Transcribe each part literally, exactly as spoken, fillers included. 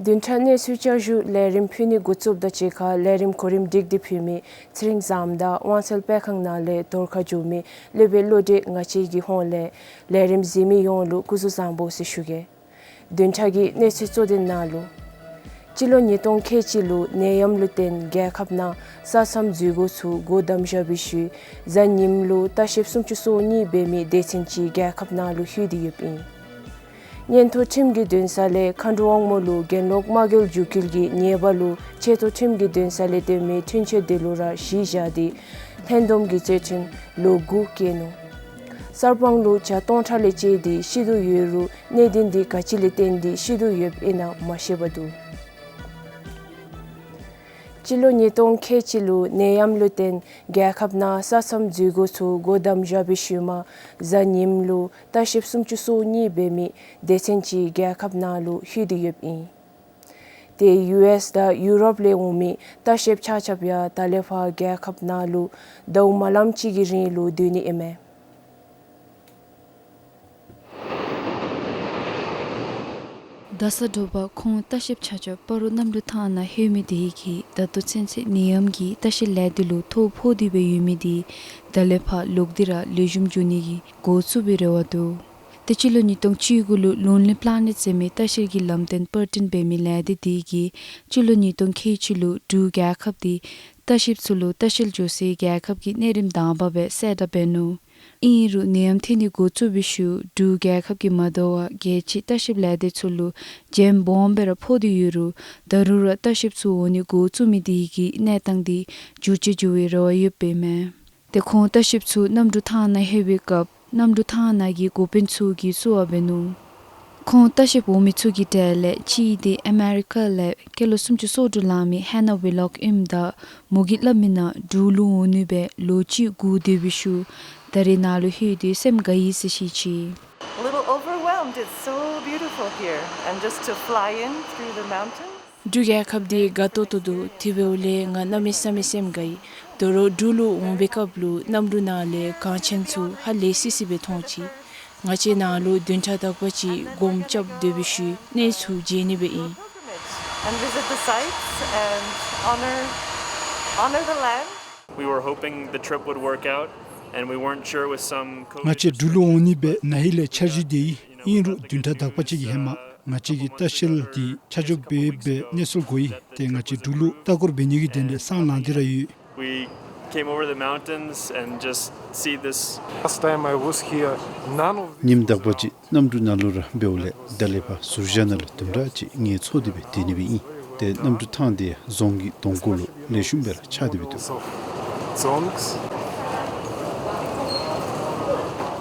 བདུན་ཕྲག་གནས་ཚུལ་བསྐྱར་ཞུ་ལས་རིམ་ཕུལ་ནི་འགོ་བཙུགསཔ་དང་གཅིག་ཁར་ལས་རིམ་གོ་རིམ་སྒྲིག་སྟེ་ཕུལ་མི་ཚེ་རིང་བཟངམོ་དང་དབང་གསལ་དཔེ་ཁང་ནང་ལས་རྫོང་ཁ་འགྱོ་མི་སློབ་དཔོན་བློ་གྲོས་ང་བཅས་ཀྱི་ཧོངས་ལས་ལས་རིམ་གཟིགས་མི་ཡོངས་ལུ་སྐུ་གཟུགས་བཟང་པོ་ཟེར་ཞུ་གེ། བདུན་ཕྲག་གི་གནས་ཚུལ་གཙོ་དོན་ནང་ལུ། སྤྱི་ལོ་ཉིས་སྟོང་ཁལ་གཅིག་ལུ་ནད་ཡམས་ལུ་བརྟེན་རྒྱལ་ཁབ་ནང་ས་མཚམས་འཛུལ་འགོ་ཚུགས་སྒོ་བསྡམས་བཞག་པའི་ཤུལ་གཟའ་ཉིམ་ལུ་ལྟ་བཤལཔ་སུམ་ཅུ་སོ་གཉིས་འབད་མི་སྡེ་ཚན་ཅིག་རྒྱལ་ཁབ་ནང་ལུ་ལྷོད་དེ་ཡོདཔ་ཨིན། མངོན་མཐོ་ཁྲིམས་ཀྱི་འདུན་ས་ལས་མཁའ་འགྲོ་དབང་མོ་ལུ་གྱེན་ལོག་དམག་རྒོལ་འཇུག་སྐུལ་གྱི་ཉེས་པ་ལུ་ཆེ་མཐོ་ཁྲིམས་ཀྱི་འདུན་ས་ལས་བཏོན་མི་འཁྲུན་ཆོད་དེ་ལུ་ར་གཞི་བཞག་སྟེ་ལྷན་འཛོམས་ཀྱི་རྩོད་ཁྲིམས་ལོ་དགུ་བཀལ་ནུག། གསར་སྤང་ལུ་བྱ་སྟོང་ཕྲག་ལས་བཅད་དེ་ཤི་དོ་ཡོད་རུང་གནད་དོན་འདི་ག་ཅི་ལས་བརྟེན་ཏེ་ཤི་དོ་ཡོདཔ་ཨིན་ན་མ་ཤེས་པར་འདུག། སྤྱི་ལོ་ཉིས་སྟོང་ཁལ་གཅིག་ལུ་ནད་ཡམས་ལུ་བརྟེན་རྒྱལ་ཁབ་ནང་ས་མཚམས་འཛུལ་འགོ་ཚུགས་སྒོ་བསྡམས་བཞག་པའི་ཤུལ་མ་གཟའ་ཉིམ་ལུ་ལྟ་བཤལཔ་སུམ་ཅུ་སོ་གཉིས་འབད་མི་སྡེ་ཚན་ཅིག་རྒྱལ་ཁབ་ནང་ལུ་ལྷོད་དེ་ཡོདཔ་ཨིན། ཏེ་ཡུ་ཨེས་དང་ཡུ་རོབ་ལས་འོང་མི་ལྟ་བཤལཔ་ཆ་ཁྱབ་ཡང་ད་ལས་ཕར་རྒྱལ་ཁབ་ནང་ལུ་ཟླཝ་མ་ལངམ་ཅིག་གི་རིང་ལུ་སྡོད་ནི་ཨིན་མས། རྡ་ས་དྲོ་པ་ཁོང་ལྟ་བཤལཔ་ཆ་ཁྱབ་སྤ་རོ་གནམ་གྲུ་ཐང་ནང་ལྷོད་མི་དེ་གིས་ད་ལྟོ་ཚུན་ཚོད་ནད་ཡམས་ཀྱི་ལྟ་བཤལ་ལས་སྡེ་ལུ་ཐོ་ཕོག་སྟེ་སྦེ་ཡོད་མི་དེ་ད་ལས་ཕར་ལོག་སྟེ་ར་ལེགས་ཤོམ་འགྱོ་ནི་གི་འགོ་བཙུགས་པའི་རེ་བ་འདུག། ཏེ་སྤྱི་ལོ་ཉིས་སྟོང་བཅུ་དགུ་ལུ་Lonely Planet ཟེར་མི་ལྟ་བཤལ་གྱི་ལམ་སྟོན་པར་སྐྲུན་འབད་མི་ལས་སྡེ་དེ་གིས་སྤྱི་ལོ་ཉིས་སྟོང་ཁལ་གཅིག་ལུ་འབྲུག་རྒྱལ་ཁབ་དེ་ལྟ་བཤལཔ་ཚུ་ལུ་ལྟ་བཤལ་འགྱོ་སའི་རྒྱལ་ཁབ་ཀྱི་གནས་རིམ་དང་པ་སྦེ་གསལ་བསྒྲགས་འབད་ནུག། ཨིན་རུང་ནད་ཡམས་ཐོན་ནི་འགོ་བཙུགས་པའི་ཤུལ་འབྲུག་རྒྱལ་ཁབ་ཀྱིས་མ་དོ་བར་རྒྱལ་སྤྱིའི་ལྟ་བཤལ་ལས་སྡེ་ཚུ་ལུ་རྒྱན་སྦོམ་སྦེ་ར་ཕོག་སྟེ་ཡོད་རུང་ད་རུང་ར་ལྟ་བཤལཔ་ཚུ་འོང་ནི་འགོ་བཙུགས་མི་དེ་གི་གནས་སྟངས་དེ་འགྱུར་བཅོས་འགྱོ་བའི་རེ་བ་ཡོདཔ་ཨིན་མས། ཏེ་ཁོང་ལྟ་བཤལཔ་ཚུ་གནམ་གྲུ་ཐང་ནང་ལྷོད་པའི་སྐབས་གནམ་གྲུ་ཐང་ནང་གི་འགོ་དཔོན་ཚུ་གིས་བསུ་བ་འབད་ནུག། ཁོང་ལྟ་བཤལཔ་འོང་མི་ཚུ་གི་གྲས་ལས་གཅིག་དེ་ཨ་མེ་རི་ཀ་ལས་སྐྱེས་ལོ་སུམ་ཅུ་སོ་དྲུག་ལང་མི་ཧེ་ན་ཝི་ལོག་ཨིནམ་ད་མོ་གིས་སླབ་མིའི་ནང་འབྲུག་ལུ་འོང་ནི་སྦེ་ལོ་གཅིག་སྒུག་སྡོད་པའི་ཤུལ་ད་རེས་ནཱ་ལུ་ལྷོད་དེ་སེམས་དགའ་ཡི་ཟེར་བཤད་ཅི། A little overwhelmed. It's so beautiful here. And just to fly in through the mountains. འབྲུག་རྒྱལ་ཁབ་འདི་དགའ་ཏོག་ཏོ་འདུག། དེ་འབདཝ་ལས་ང་གནམ་མེད་ས་མེད་སེམས་དགའ་ཡི། དོ་རུང་འབྲུག་ལུ་འོང་པའི་སྐབས་ལུ་གནམ་གྲུ་ནང་ལས་གངས་ཆེན་ཚུ་ཧ་ལས་སི་སི་སྦེ་མཐོང་ཅི། ང་བཅས་ནཱ་ལུ་བདུན་ཕྲག་དག་པ་ཅིག་སྒོམ་རྐྱབ་སྡོད་པའི་ཤུལ་གནས་ཚུ་མཇལ་ནི་སྦེ་ཨིན། And visit the sites and honor, honor the land. We were hoping the trip would work out, and we weren't sure with some COVID ང་བཅས་འབྲུག་ལུ་འོང་ནི་སྦེ་ན་ཧིང་ལས་འཆར་གཞི་དེ་ཨིན་རུང་བདུན་ཕྲག་དག་པ་ཅིག་གི་ཧེ་མ་ང་བཅས་ཀྱི་ལྟ་བཤལ་འདི་ཆ་འཇོག་འབད་སྦེ་གནས་ཚུལ་གོ་ཡི། ཏེ་ང་བཅས་འབྲུག་ལུ་ལྟ་སྐོར་འབད་ནི་གི་དོན་ལས་སང་ལང་སྟེ་ར་ཡོད། We came over the mountains and just see this. Last time I was here, none of these ཉིནམ་དག་པ་ཅིག་གནམ་གྲུ་ནང་ལུ་ར་འབདཝ་ལས་ད་ལས་ཕར་ཟུར་བཞག་ནང་ལུ་དུམ་གྲ་ཅིག་ངལ་འཚོ་སྟེ་སྦེ་སྡོད་ནི་སྦེ་ཨིན། ཏེ་གནམ་གྲུ་ཐང་དེ་རྫོང་གི་གདོང་ཁ་ལུ་ལེགས་ཤོམ་སྦེ་ར་ཆགས་ཏེ་སྦེ་འདུག། Dzongs.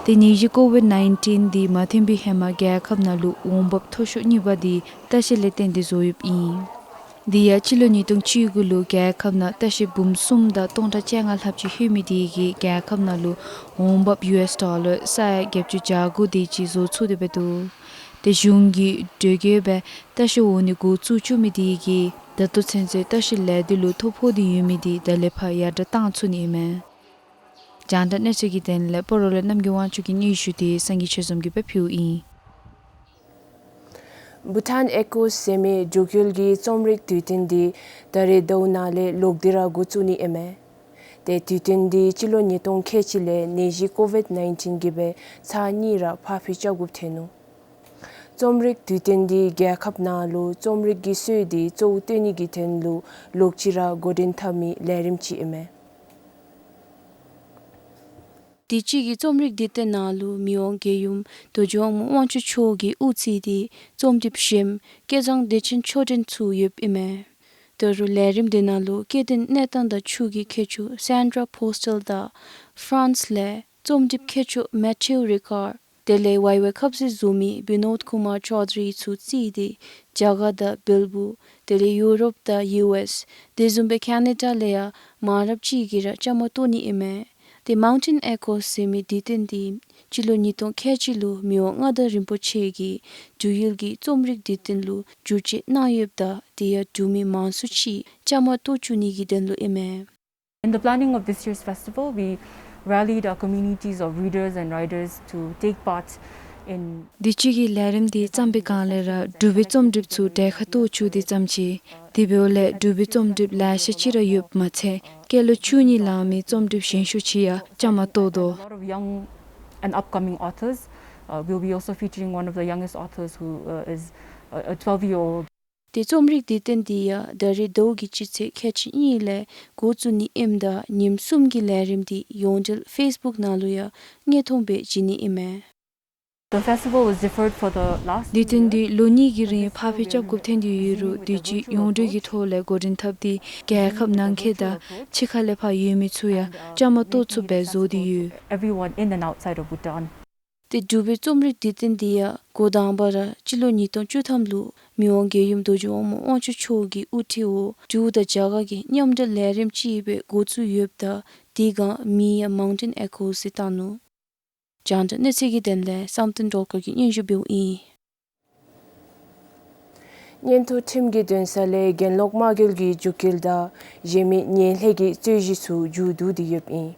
ཏེ་ནད་གཞི་ཀོ་ཝིཌ་ནའིན་ཊིན་འདི་མ་ཐོན་པའི་ཧེ་མ་རྒྱལ་ཁབ་ནང་ལུ་འོང་འབབ་མཐོ་ཤོས་གཉིས་པ་འདི་ལྟ་བཤལ་ལས་བརྟེན་ཏེ་བཟོ་ཡོདཔ་ཨིན། དེ་ཡང་སྤྱི་ལོ་ཉིས་སྟོང་བཅུ་དགུ་ལུ་རྒྱལ་ཁབ་ནང་ལྟ་བཤལ་འབུམ་གསུམ་དང་སྟོང་ཕྲག་བཅོ་ལྔ་ལྷགཔ་ཅིག་ལྷོད་མི་དེ་གིས་རྒྱལ་ཁབ་ནང་ལུ་འོང་འབབ་ཡུ་ཨེསི་ཌོ་ལར་ས་ཡ་བརྒྱད་ཅུ་གྱ་དགུ་དེ་ཅིག་བཟོ་ཚུགས་ཏེ་སྦེ་འདུག། ཏེ་གཞུང་གིས་དྲོད་འགྱེལ་སྦེ་ལྟ་བཤལ་འོང་ནི་འགོ་བཙུགས་བཅུག་མི་དེ་གིས་ད་ལྟོ་ཚུན་ཚོད་ལྟ་བཤལ་ལས་སྡེ་ལུ་ཐོ་ཕོག་སྟེ་ཡོད་མི་དེ་ད་ལས་ཕར་ཡར་དྲག་བཏང་ཚུགས་ནི་ཨིན་མས། རྒྱང་བསྒྲགས་གནས་ཚུལ་གྱི་དོན་ལས་སྤ་རོ་ལས་རྣམ་རྒྱལ་དབང་ཕྱུག་གི་སྙན་ཞུ་དེ་སངས་རྒྱས་ཆོས་འཛོམས་ཀྱིས་སྦེ་ཕུལཝ་ཨིན། བྷུ་ཊཱན་ཨེ་ཀོསི་ཟེར་མི་འབྲུག་ཡུལ་གྱི་རྩོམ་རིག་དུས་སྟོན་འདི་ད་རེས་ཟླཝ་ནང་ལས་ལོག་སྟེ་ར་འགོ་བཙུགས་ནི་ཨིན་མས། ཏེ་དུས་སྟོན་འདི་སྤྱི་ལོ་ཉིས་སྟོང་ཁལ་གཅིག་ལས་ནད་གཞི་ཀོ་ཝིཌ་ནའིན་ཊིན་གྱིས་སྦེ་ཚར་གཉིས་ར་ཕར་འགྱངས་རྐྱབ་དགོཔ་ཐོན་ནུག། རྩོམ་རིག་དུས་སྟོན་འདི་རྒྱལ་ཁབ་ནང་ལུ་རྩོམ་རིག་གི་སྲོལ་འདི་གཙོ་བོ་བཏོན་ནི་གི་དོན་ལུ་ལོག་ཅི་ར་འགོ་འདྲེན་འཐབ་མི་ལས་རིམ་ཅིག་ཨིན་མས། དུས་ཅི་གི་རྩོམ་རིག་དུས་སྟོན་ནང་ལུ་མི་དབང་རྒྱལ་ཡུམ་རྡོ་རྗེ་དབང་མོ་དབང་ཕྱུག་མཆོག་གིས་དབུ་བརྩིས་ཏེ་རྩོམ་སྒྲིགཔ་གཞོནམ་སྐལ་བཟང་བདེ་ཆེན་ཆོས་སྒྲོན་ཚུ་ཡོདཔ་ཨིན་མས། ད་རུང་ལས་རིམ་དེ་ནང་ལུ་སྐྱེ་ལྡན་གནས་སྟངས་དང་ཆོས་ཀྱི་མཁས་མཆོག་སན་ཌྲ་ཕོ་སི་ཊལ་དང་ཕ་རན་སི་ལས་རྩོམ་སྒྲིགཔ་མཁས་མཆོག་མེ་ཐིའུ་རི་ཀར་དེ་ལས་ཝའི་ཝའི་ཁབ་ཟས་བཟོ་མི་བི་ནོད་ཀུ་མར་ཅོའུ་དྷ་རི་ཚུ་བརྩིས་ཏེ་རྒྱ་གར་དང་བལ་པོ་དེ་ལས་ཡུ་རོབ་དང་ཡུ་ཨེསི་དེ་བཟུམ་སྦེ་ཁེ་ན་ཌ་ལས་ཡང་མང་རབས་ཅིག་གིས་ར་བཅའ་མར་གཏོགས་ནི་ཨིན་མས། ཏེ་མའུན་ཊེན་ཨེ་ཀོསི་ཟེར་མི་དུས་སྟོན་འདི་སྤྱི་ལོ་ཉིས་སྟོང་ཁལ་གཅིག་ལུ་མི་དབང་མངའ་བདག་རིན་པོ་ཆེ་གིས་འབྲུག་ཡུལ་གྱི་རྩོམ་རིག་དུས་སྟོན་ལུ་བསྒྱུར་བཅོས་གནང་ཡོདཔ་ད་དེ་ཡང་འབྲུག་མི་མང་སུ་ཅིག་བཅའ་མར་གཏོགས་བཅུག་ནི་གི་དོན་ལུ་ཨིན་མས། In the planning of this year's festival, we rallied our communities of readers and writers to take part དུས་ཅི་གི་ལས་རིམ་འདི་བརྩམས་པའི་སྒང་ལས་ར་འབྲུག་པའི་རྩོམ་སྒྲིགཔ་ཚུ་གྲལ་ཁར་གཏོགས་བཅུག་སྟེ་བརྩམས་ཅི། དེ་འབདཝ་ལས་འབྲུག་པའི་རྩོམ་སྒྲིགཔ་ལེ་ཤ་ཅིག་ར་ཡོདཔ་མ་ཚད་སྐྱེས་ལོ་བཅུ་གཉིས་ལང་མི་རྩོམ་སྒྲིགཔ་གཞན་ཤོས་ཅིག་ཡང་བཅའ་མར་གཏོགས་དོ། A lot of young and upcoming authors. Uh, we'll be also featuring one of the youngest authors who uh, is a twelve year old. ཏེ་རྩོམ་རིག་དུས་སྟོན་འདི་ཡང་ད་རིས་ཟླཝ་གི་སྤྱི་ཚེས་ཁལ་གཅིག་གཉིས་ལས་འགོ་བཙུགས་ནི་ཨིནམ་ད་ཉིནམ་གསུམ་གྱི་ལས་རིམ་འདི་ཡོངས་འབྲེལ་ཕེསི་བུཀ་ནང་ལུ་ཡང་དངོས་མཐོང་སྦེ་བྱིན་ནི་ཨིན་མས། The festival was deferred for the last དུས་སྟོན་འདི་ལོ་གཉིས་ཀྱི་རིང་ཕར་འགྱངས་རྐྱབ་དགོཔ་ཐོན་ཏེ་ཡོད་རུང་དུས་ཅི་ཡོངས་འབྲེལ་གྱི་ཐོག་ལས་འགོ་འདྲེན་འཐབ་སྟེ་རྒྱལ་ཁབ་ནང་འཁོད་དང་ཕྱི་ཁ་ལས་ཕར་ཡོད་མི་ཚུ་ཡང་བཅའ་མར་གཏོགས་ཚུགསཔ་སྦེ་བཟོ་སྟེ་ཡོད། Everyone in and outside of Bhutan. ཏེ་འབྲུག་པའི་རྩོམ་རིག་དུས་སྟོན་འདི་ཡང་འགོ་དང་པ་ར་སྤྱི་ལོ་ཉིས་སྟོང་བཅུ་ཐམ་ལུ་མི་དབང་རྒྱལ་ཡུམ་རྡོ་རྗེ་དབང་མོ་དབང་ཕྱུག་མཆོག་གི་དབུ་ཁྲིད་འོག་འབྲུག་དང་རྒྱ་གར་གྱི་མཉམ་འབྲེལ་ལས་རིམ་ཅིག་སྦེ་འགོ་བཙུགས་ཡོདཔ་ད་དེའི་སྒང་མིང་ཡང་Mountain Echoes ཟེར་བཏགས་ནུག། རྒྱང་བསྒྲགས་གནས་ཚུལ་གྱི་དོན་ལས་བསམ་གཏན་སྒྲོལ་དཀར་གྱིས་སྙན་ཞུ་འབདཝ་ཨིན། མངོན་མཐོ་ཁྲིམས་ཀྱི་འདུན་ས་ལས་གྱེན་ལོག་དམག་རྒྱལ་གྱི་རྒྱུད་སྐུལ་དང་གཞན་མི་ངན་ལྷད་ཀྱི་རྩོད་གཞི་ཚུ་མཇུག་བསྡུ་སྟེ་ཡོདཔ་ཨིན།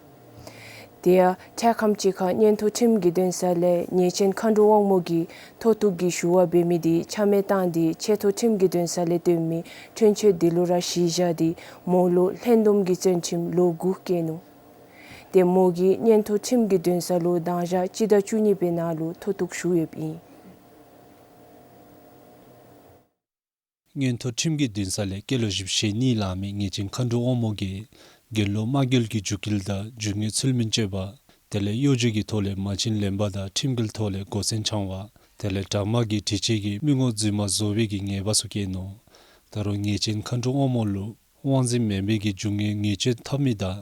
དེ་ཡང་འཕྲལ་ཁམས་ཅིག་ཁར་མངོན་མཐོ་ཁྲིམས་ཀྱི་འདུན་ས་ལས་ཉེས་ཅན་མཁའ་འགྲོ་དབང་མོ་གིས་མཐོ་གཏུགས་ཀྱི་ཞུ་བ་འབད་མི་དེ་ཆ་མེད་བཏང་སྟེ་ཆེ་མཐོ་ཁྲིམས་ཀྱི་འདུན་ས་ལས་ཐོན་མི་འཁྲུན་ཆོད་དེ་ལུ་ར་གཞི་བཞག་སྟེ་མོ་ལུ་ལྷན་འདོམས་ཀྱི་བཙོན་ཁྲིམས་ལོ་དགུ་བཀལ་ནུག། ཏེ་མོ་གིས་མངོན་མཐོ་ཁྲིམས་ཀྱི་འདུན་ས་ལུ་དང་ཞག་སྤྱི་ཟླ་བཅུ་གཉིས་པའི་ནང་ལུ་མཐོ་གཏུགས་ཞུ་ཡོདཔ་ཨིན། མངོན་མཐོ་ཁྲིམས་ཀྱི་འདུན་ས་ལས་སྐྱེས་ལོ་བཞི་བཅུ་ཞེ་གཉིས་ལང་མི་ཉེས་ཅན་མཁའ་འགྲོ་དབང་མོ་གིས་གྱེན་ལོག་དམག་རྒྱལ་གྱི་རྒྱུད་སྐུལ་དང་རྒྱུ་དངོས་ཚུལ་མིན་སྤྱོད་པ་དེ་ལས་གཡོ་སྒྱུ་གི་ཐོག་ལས་མ་བྱིན་ལེན་པ་དང་ཁྲིམས་འགལ་ཐོག་ལས་གོ་མཚོན་འཆང་བ་དེ་ལས་དྲག་དམག་གི་དྲི་ཆད་ཀྱི་མི་ངོ་རྫུན་མ་བཟོ་བའི་གི་ཉེས་པ་ཚུ་བཀལ་ནུག། ད་རུང་ཉེས་ཅན་མཁའ་འགྲོ་དབང་མོ་ལུ་དབང་འཛིན་མེན་པའི་གི་རྒྱུ་དངོས་ངེས་ཅན་འཐབ་མི་དང་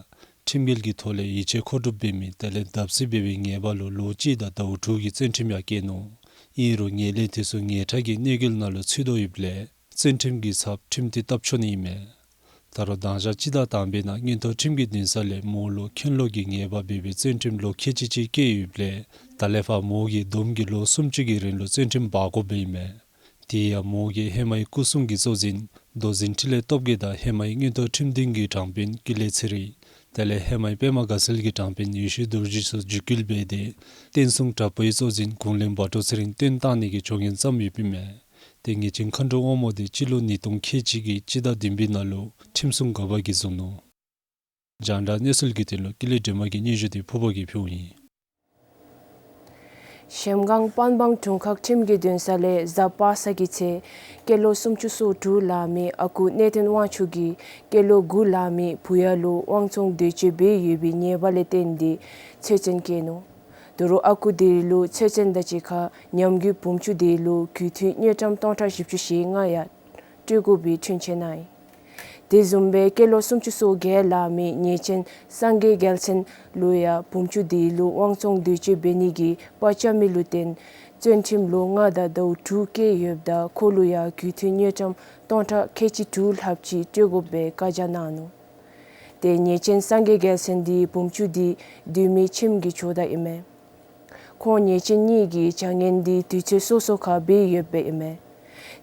ཁྲིམས་འགལ་གྱི་ཐོག་ལས་ཡིད་ཆེས་མཁོ་སྒྲུབ་འབད་མི་དེ་ལས་བརྡབ་གསིག་འབད་བའི་ཉེས་པ་ལུ་ལོ་གཅིག་དང་ཟླཝ་དྲུག་གི་བཙོན་ཁྲིམས་ཡང་བཀལ་ནུག། ཨིན་རུང་ངན་ལྷད་དེ་ཚུ་ངེས་ཁྲག་གི་གནོད་འགེལ་ནང་ལུ་ཚུད་དོ་ཡོདཔ་ལས་བཙོན་ཁྲིམས་ཀྱི་ཚབ་ཁྲིམས་གཏན་བཏབ་ཆོག་ནི་ཨིན་མས། ད་རུང་དང་ཞག་སྤྱི་ཟླ་དང་པའི་ནང་མངོན་མཐོ་ཁྲིམས་ཀྱི་འདུན་ས་ལས་མོ་ལུ་ཁྱོད་ལོག་གི་ཉེས་པ་འབད་བའི་བཙོན་ཁྲིམས་ལོ་ཁལ་གཅིག་ཅིག་བཀལ་ཡོདཔ་ལས་ད་ལས་ཕར་མོ་གིས་བསྡོམས་ཀྱིས་ལོ་སུམ་ཅུ་གི་རིང་ལུ་བཙོན་ཁྲིམས་འབག་དགོཔ་ཨིན་མས། དེ་ཡང་མོ་གིས་ཧེ་མའི་སྐུ་སྲུང་གི་གཙོ་འཛིན་མདོ་འཛིན་འཕྲིན་ལས་སྟོབས་རྒྱས་དང་ཧེ་མའི་མངོན་མཐོ་ཁྲིམས་འདུན་གྱི་དྲང་དཔོན་ཀུན་ལེགས་ཚེ་རིང་དེ་ལས་ཧེ་མའི་པདྨ་དགའ་ཚལ་གྱི་དྲང་དཔོན་ཡེ་ཤེས་རྡོ་རྗེ་ཚུ་རྒྱུད་སྐུལ་འབད་དེ་བསྟན་སྲུང་དྲག་པོའི་གཙོ་འཛིན་གུང་བློན་བ་ཏོ་ཚེ་རིང་བཏོན་བཏང་ནི་གི་ཆོག་མངོན་བརྩམས་ཡོདཔ་ཨིན་མས། ཏེ་ཉེས་ཅན་མཁའ་འགྲོ་དབང་མོ་དེ་སྤྱི་ལོ་ཉིས་སྟོང་ཁལ་གཅིག་གི་སྤྱི་ཟླ་བདུན་པའི་ནང་ལུ་ཁྲིམས་སྲུང་འགག་པར་གྱི་བཟུང་ནུག། རྒྱང་བསྒྲགས་གནས་ཚུལ་གྱི་དོན་ལུ་ཀུན་ལེགས་སྒྲོལ་མ་གི་སྙན་ཞུ་དེ་ཕུརཔ་གིས་ཕུལཝ་ཨིན། གཞལམ་སྒང་པན་སྦང་དྲུང་ཁག་ཁྲིམས་ཀྱི་འདུན་ས་ལས་གཟའ་པ་སངས་ཀྱི་ཚེ་སྐྱེས་ལོ་སུམ་ཅུ་སོ་དྲུག་ལང་མི་ཨ་ཁུ་གནས་བརྟན་དབང་ཕྱུག་གིས་སྐྱེས་ལོ་དགུ་ལང་མི་བུ་ཡ་ལུ་དབང་བཙོང་འདོད་སྤྱོད་འབད་ཡོད་པའི་ཉེས་པ་ལས་བརྟེན་ཏེ་ཚེ་བཙོན་བཀལ་ནུག། ད་རུང་ཨ་ཁུ་དེ་ལུ་ཚེ་བཙོན་དང་གཅིག་ཁར་ཉམས་རྒུད་བུམ་ཆུ་དེ་ལུ་རྒུད་འཐུས་དངུལ་ཀྲམ་སྟོང་ཕྲག་བཞི་བཅུ་ཞེ་ལྔ་ཡང་སྤྲོད་དགོ་པའི་འཁྲུན་ཆོད་གནང་ཡི། དེ་བཟུམ་སྦེ་སྐྱེས་ལོ་སུམ་ཅུ་སོ་བརྒྱད་ལང་མི་ཉེས་ཅན་སངས་རྒྱས་རྒྱལ་མཚན་ལུ་ཡང་བུམ་ཆུ་དེ་ལུ་དབང་བཙོང་འདོད་སྤྱོད་འབད་ནི་གི་པར་རྐྱབ་མི་ལུ་བརྟེན་བཙོན་ཁྲིམས་ལོ་ལྔ་དང་ཟླཝ་དྲུག་བཀལ་ཡོདཔ་ད་ཁོ་ལུ་ཡང་རྒུད་འཐུས་དངུལ་ཀྲམ་སྟོང་ཕྲག་ཁལ་གཅིག་དྲུག་ལྷགཔ་ཅིག་སྤྲོད་དགོ་པའི་བཀའ་རྒྱ་གནང་ནུག། ཏེ་ཉེས་ཅན་སངས་རྒྱས་རྒྱལ་མཚན་དེ་བུམ་ཆུ་དེ་བསྡུ་མི་ཁྱིམ་གྱི་ཇོ་བདག་ཨིན་མས། ཁོང་ཉེས་ཅན་གཉིས་ཀྱི་བྱ་ངན་དེ་དུས་ཚོད་སོ་སོ་ཁར་འབད་ཡོདཔ་ཨིན་མས།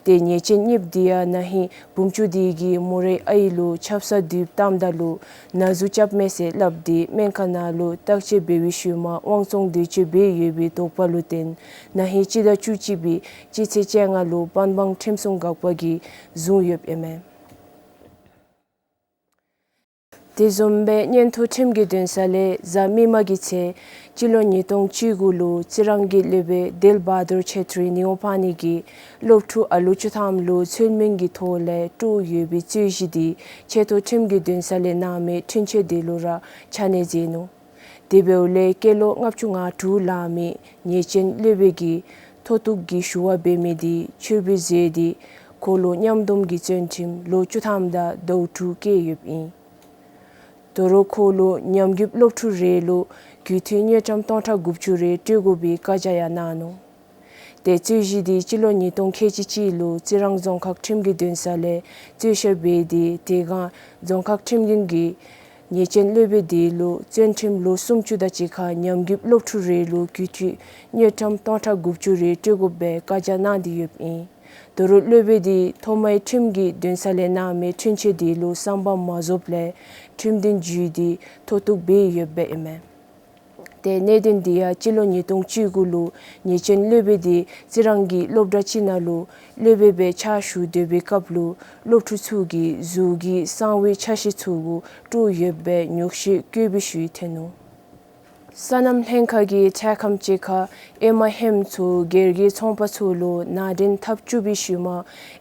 ཏེ་ཉེས་ཅན་གཉིསཔོ་དེ་ཡང་ན་ཧིང་བུམ་ཆུ་དེ་གིས་མོ་རའི་ཨའི་ལུ་ཆབ་གསང་དེ་བཏངམ་ད་ལུ་ན་ཟུག་རྐྱབ་མས་ཟེར་སླབ་སྟེ་སྨན་ཁང་ནང་ལུ་བརྟག་དཔྱད་འབད་བའི་ཤུལ་མ་དབང་བཙོང་འདོད་སྤྱོད་འབད་ཡོད་པའི་དོགས་པ་ལུ་བརྟེན་ན་ཧིང་སྤྱི་ཟླ་བཅུ་གཅིག་པའི་སྤྱི་ཚེས་བཅོ་ལྔ་ལུ་པན་སྦང་ཁྲིམས་སྲུང་འགག་པ་གིས་བཟུང་ཡོདཔ་ཨིན་མས། དེ་བཟུམ་སྦེ་མངོན་མཐོ་ཁྲིམས་ཀྱི་འདུན་ས་ལས་གཟའ་མིག་དམར་གྱི་ཚེ་སྤྱི་ལོ་ཉིས་སྟོང་བཅུ་དགུ་ལུ་རྩི་རང་གི་སློབ་དཔོན་དིལ་བྷ་དུར་ཆེ་ཏྲི་ནེའོ་ཕ་ནི་གིས་སློབ་ཕྲུག་ཨ་ལུ་བཅུ་ཐམ་ལུ་ཚུལ་མིན་གྱི་ཐོག་ལས་དཀྲོགས་ཡོད་པའི་རྩོད་གཞི་དེ་ཆེ་མཐོ་ཁྲིམས་ཀྱི་འདུན་ས་ལས་གནང་མི་འཁྲུན་ཆོད་དེ་ལུ་ར་ཆ་གནས་མཛད་ནུག། དེ་འབདཝ་ལས་སྐྱེས་ལོ་ལྔ་བཅུ་ང་དྲུག་ལང་མི་ཉེས་ཅན་སློབ་དཔོན་གྱིས་མཐོ་གཏུགས་ཀྱི་ཞུ་བ་འབད་མི་དེ་ཕྱིར་འབུད་མཛད་དེ་ཁོ་ལུ་མཉམ་བསྡོམས་ཀྱི་བཙོན་ཁྲིམས་ལོ་བཅུ་ཐམ་དང་ཟླཝ་དྲུག་བཀལ་ཡོདཔ་ཨིན། དོ་རུང་ཁོ་ལུ་ཉམས་རྒུད་སློབ་ཕྲུག་རེ་ལུ་རྒུད་འཐུས་དངུལ་ཀྲམ་སྟོང་ཕྲག་དགུ་བཅུ་རེ་སྤྲོད་དགོ་པའི་བཀའ་རྒྱ་ཡང་གནང་ནུག། ཏེ་རྩོད་གཞི་དེ་སྤྱི་ལོ་ཉིས་སྟོང་ཁལ་གཅིག་གཅིག་ལུ་རྩི་རང་རྫོང་ཁག་ཁྲིམས་ཀྱི་འདུན་ས་ལས་རྩོད་བཤེར་འབད་དེ་དེ་སྒང་རྫོང་ཁག་ཁྲིམས་འདུན་གྱིས་ཉེས་ཅན་སློབ་དཔོན་དེ་ལུ་བཙོན་ཁྲིམས་ལོ་སུམ་ཅུ་དང་གཅིག་ཁར་ཉམས་རྒུད་སློབ་ཕྲུག་རེ་ལུ་རྒུད་འཐུས་དངུལ་ཀྲམ་སྟོང་ཕྲག་དགུ་བཅུ་རེ་སྤྲོད་དགོ་པའི་བཀའ་རྒྱ་གནང་སྟེ་ཡོདཔ་ཨིན། དོ་རུང་སློབ་དཔོན་དེ་ཐོག་མའི་ཁྲིམས་ཀྱི་འདུན་ས་ལས་གནང་མི་འཁྲུན་ཆོད་དེ་ལུ་བསམ་པ་མ་རྫོགསཔ་ལས་ཁྲིམས་འདུན་བརྒྱུད་དེ་མཐོ་གཏུགས་འབད་ཡོདཔ་ཨིན་མས། ཏེ་གནད་དོན་འདི་ཡང་སྤྱི་ལོ་ཉིས་སྟོང་བཅུ་དགུ་ལུ་ཉེས་ཅན་སློབ་དཔོན་འདི་རྩི་རང་གི་སློབ་གྲྭ་ཅིག་ནང་ལུ་སློབ་དཔོན་སྦེ་ཕྱག་ཞུ་སྡོད་པའི་སྐབས་ལུ་སློབ་ཕྲུག་ཚུ་གིས་གཟུགས་ཀྱི་གསང་བའི་ཆ་ཤས་ཚུ་གུ་དཀྲུགས་ཡོདཔ་སྦེ་ཉོགས་བཤད་བཀོད་སྦེ་ཞུ་ཡི་ཐོན་ནུག། སོ་ནམ་ལྷན་ཁག་གིས་ཐེངས་ཁམས་ཅིག་ཁར་ཨེ་མ་ཧེམ་ཚུ་སྒེར་གྱི་ཚོང་པ་ཚུ་ལུ་ནང་འདྲེན་འཐབ་བཅུག་པའི་ཤུལ་མ་